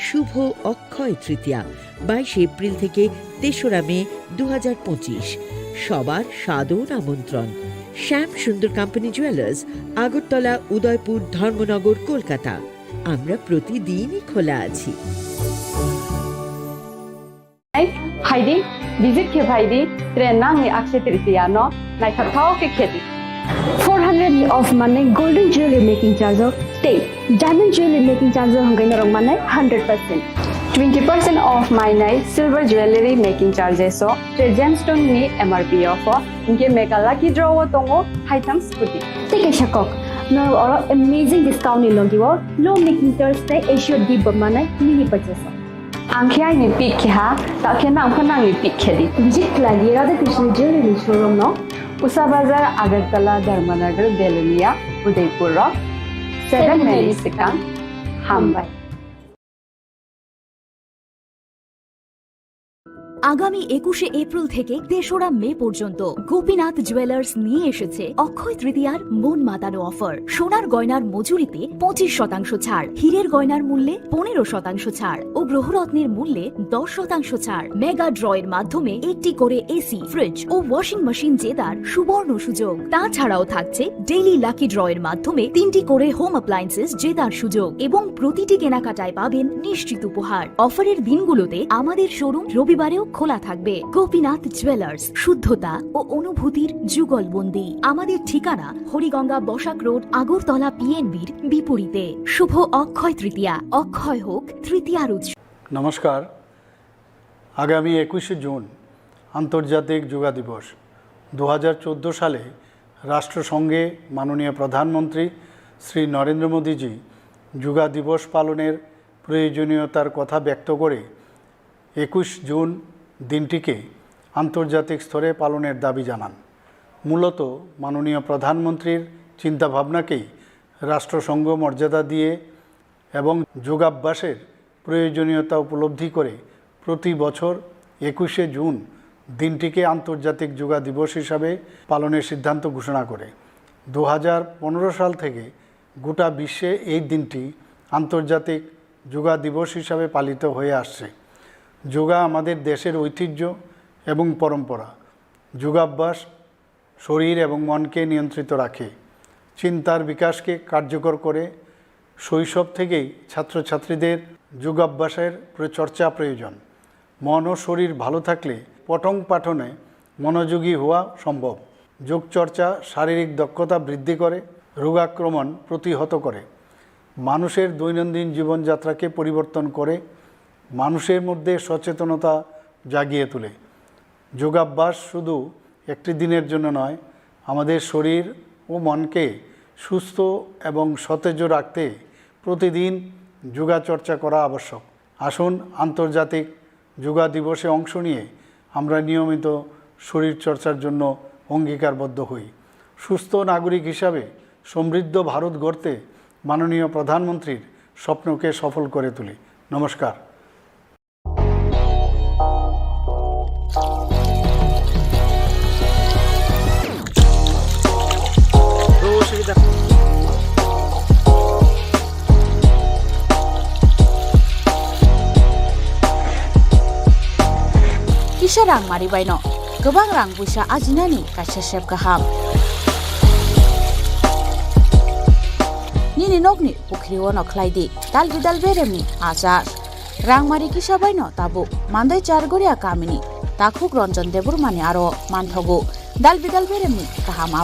শুভ অক্ষয় তৃতীয়া, বাইশে এপ্রিল থেকে তেসরা মে দু হাজার পঁচিশ। সবার সাদর আমন্ত্রণ। শ্যাম সুন্দর কোম্পানি জুয়েলার্স, আগরতলা, উদয়পুর, ধর্মনগর, কলকাতা। আমরা প্রতিদিনই খোলা আছি। Phaidi, visit khe phaidi, tre nangni Akshaya Tritiya no naithok thao khe khedi. Four hundred ni off manai golden jewelry making charge o tei diamond jewelry making charge o hwnkhai norok manai hundred percent. Twenty percent off mainai silver jewelry making charges o tre gemstone ni M R P o pho, hinkhe mega lucky draw o tongo haitham scooty. Tei kaisa kok, norok oro amazing discount ni logi o low making charge tei assured gift bo manai mini purchase o. Ang khe aini pick khe ha, ta khe nang pho nangni pick khe di. Visit khlai di Radha Krishna Jewelry ni showroom no. Usa Bazar, Agartala, Dharmanagar, Belonia, Udaipur rok. Seven May ni swkang. Hambai. আগামী একুশে এপ্রিল থেকে তেসরা মে পর্যন্ত গোপীনাথ জুয়েলার্স নিয়ে এসেছে অক্ষয় তৃতীয়ার মন মাতানো অফার। সোনার গয়নার মজুরিতে পঁচিশ শতাংশ ছাড়, হীরের গয়নার মূল্যে পনেরো শতাংশ ছাড় ও গ্রহরত্নের মূল্যে দশ শতাংশ ছাড়। মেগা ড্রয়ের মাধ্যমে একটি করে এসি, ফ্রিজ ও ওয়াশিং মেশিন জেতার সুবর্ণ সুযোগ। তাছাড়াও থাকছে ডেইলি লাকি ড্রয়ের মাধ্যমে তিনটি করে হোম অ্যাপ্লায়েন্সেস জেতার সুযোগ এবং প্রতিটি কেনাকাটায় পাবেন নিশ্চিত উপহার। অফারের দিনগুলোতে আমাদের শোরুম রবিবারেও খোলা থাকবে। গোপীনাথ জুয়েলার্স, শুদ্ধতা ও অনুভূতির যুগলবন্দি। আমাদের ঠিকানা হরিগঙ্গা বসাক রোড, আগরতলা পিএনবির বিপরীতে। শুভ অক্ষয় তৃতীয়া, অক্ষয় হোক তৃতীয়ার উৎসব। নমস্কার। আগামী একুশে জুন আন্তর্জাতিক যোগা দিবস। দু হাজার চোদ্দো সালে রাষ্ট্রসংঘে মাননীয় প্রধানমন্ত্রী শ্রী নরেন্দ্র মোদীজি যোগা দিবস পালনের প্রয়োজনীয়তার কথা ব্যক্ত করে একুশ জুন দিনটিকে আন্তর্জাতিক স্তরে পালনের দাবি জানান। মূলত মাননীয় প্রধানমন্ত্রীর চিন্তাভাবনাকেই রাষ্ট্রসংঘ মর্যাদা দিয়ে এবং যোগাভ্যাসের প্রয়োজনীয়তা উপলব্ধি করে প্রতি বছর একুশে জুন দিনটিকে আন্তর্জাতিক যোগা দিবস হিসাবে পালনের সিদ্ধান্ত ঘোষণা করে। দু হাজার পনেরো সাল থেকে গোটা বিশ্বে এই দিনটি আন্তর্জাতিক যোগা দিবস হিসাবে পালিত হয়ে আসছে। যোগা আমাদের দেশের ঐতিহ্য এবং পরম্পরা। যোগাভ্যাস শরীর এবং মনকে নিয়ন্ত্রিত রাখে, চিন্তার বিকাশকে কার্যকর করে। শৈশব থেকেই ছাত্রছাত্রীদের যোগাভ্যাসের প্র-, চর্চা প্রয়োজন। মন ও শরীর ভালো থাকলে পঠন পাঠনে মনোযোগী হওয়া সম্ভব। যোগচর্চা শারীরিক দক্ষতা বৃদ্ধি করে, রোগাক্রমণ প্রতিহত করে, মানুষের দৈনন্দিন জীবনযাত্রাকে পরিবর্তন করে, মানুষের মধ্যে সচেতনতা জাগিয়ে তোলে। যোগাভ্যাস শুধু একটি দিনের জন্য নয়, আমাদের শরীর ও মনকে সুস্থ এবং সতেজ রাখতে প্রতিদিন যোগা চর্চা করা আবশ্যক। আসুন, আন্তর্জাতিক যোগা দিবসে অংশ নিয়ে আমরা নিয়মিত শরীর চর্চার জন্য অঙ্গীকারবদ্ধ হই। সুস্থ নাগরিক হিসাবে সমৃদ্ধ ভারত গড়তে মাননীয় প্রধানমন্ত্রীর স্বপ্নকে সফল করে তুলি। নমস্কার। Kisa rang mari baino kwbang rang puisa ajinani kaisa sep kaham. Nini nokni pukhri ono khlai di dal bidal beremni achar. Rangmari kisa baino tabuk Mandai Chargoria kamini takhuk Ranjan Debbarmani aro manthogo dal bidal beremni kaham.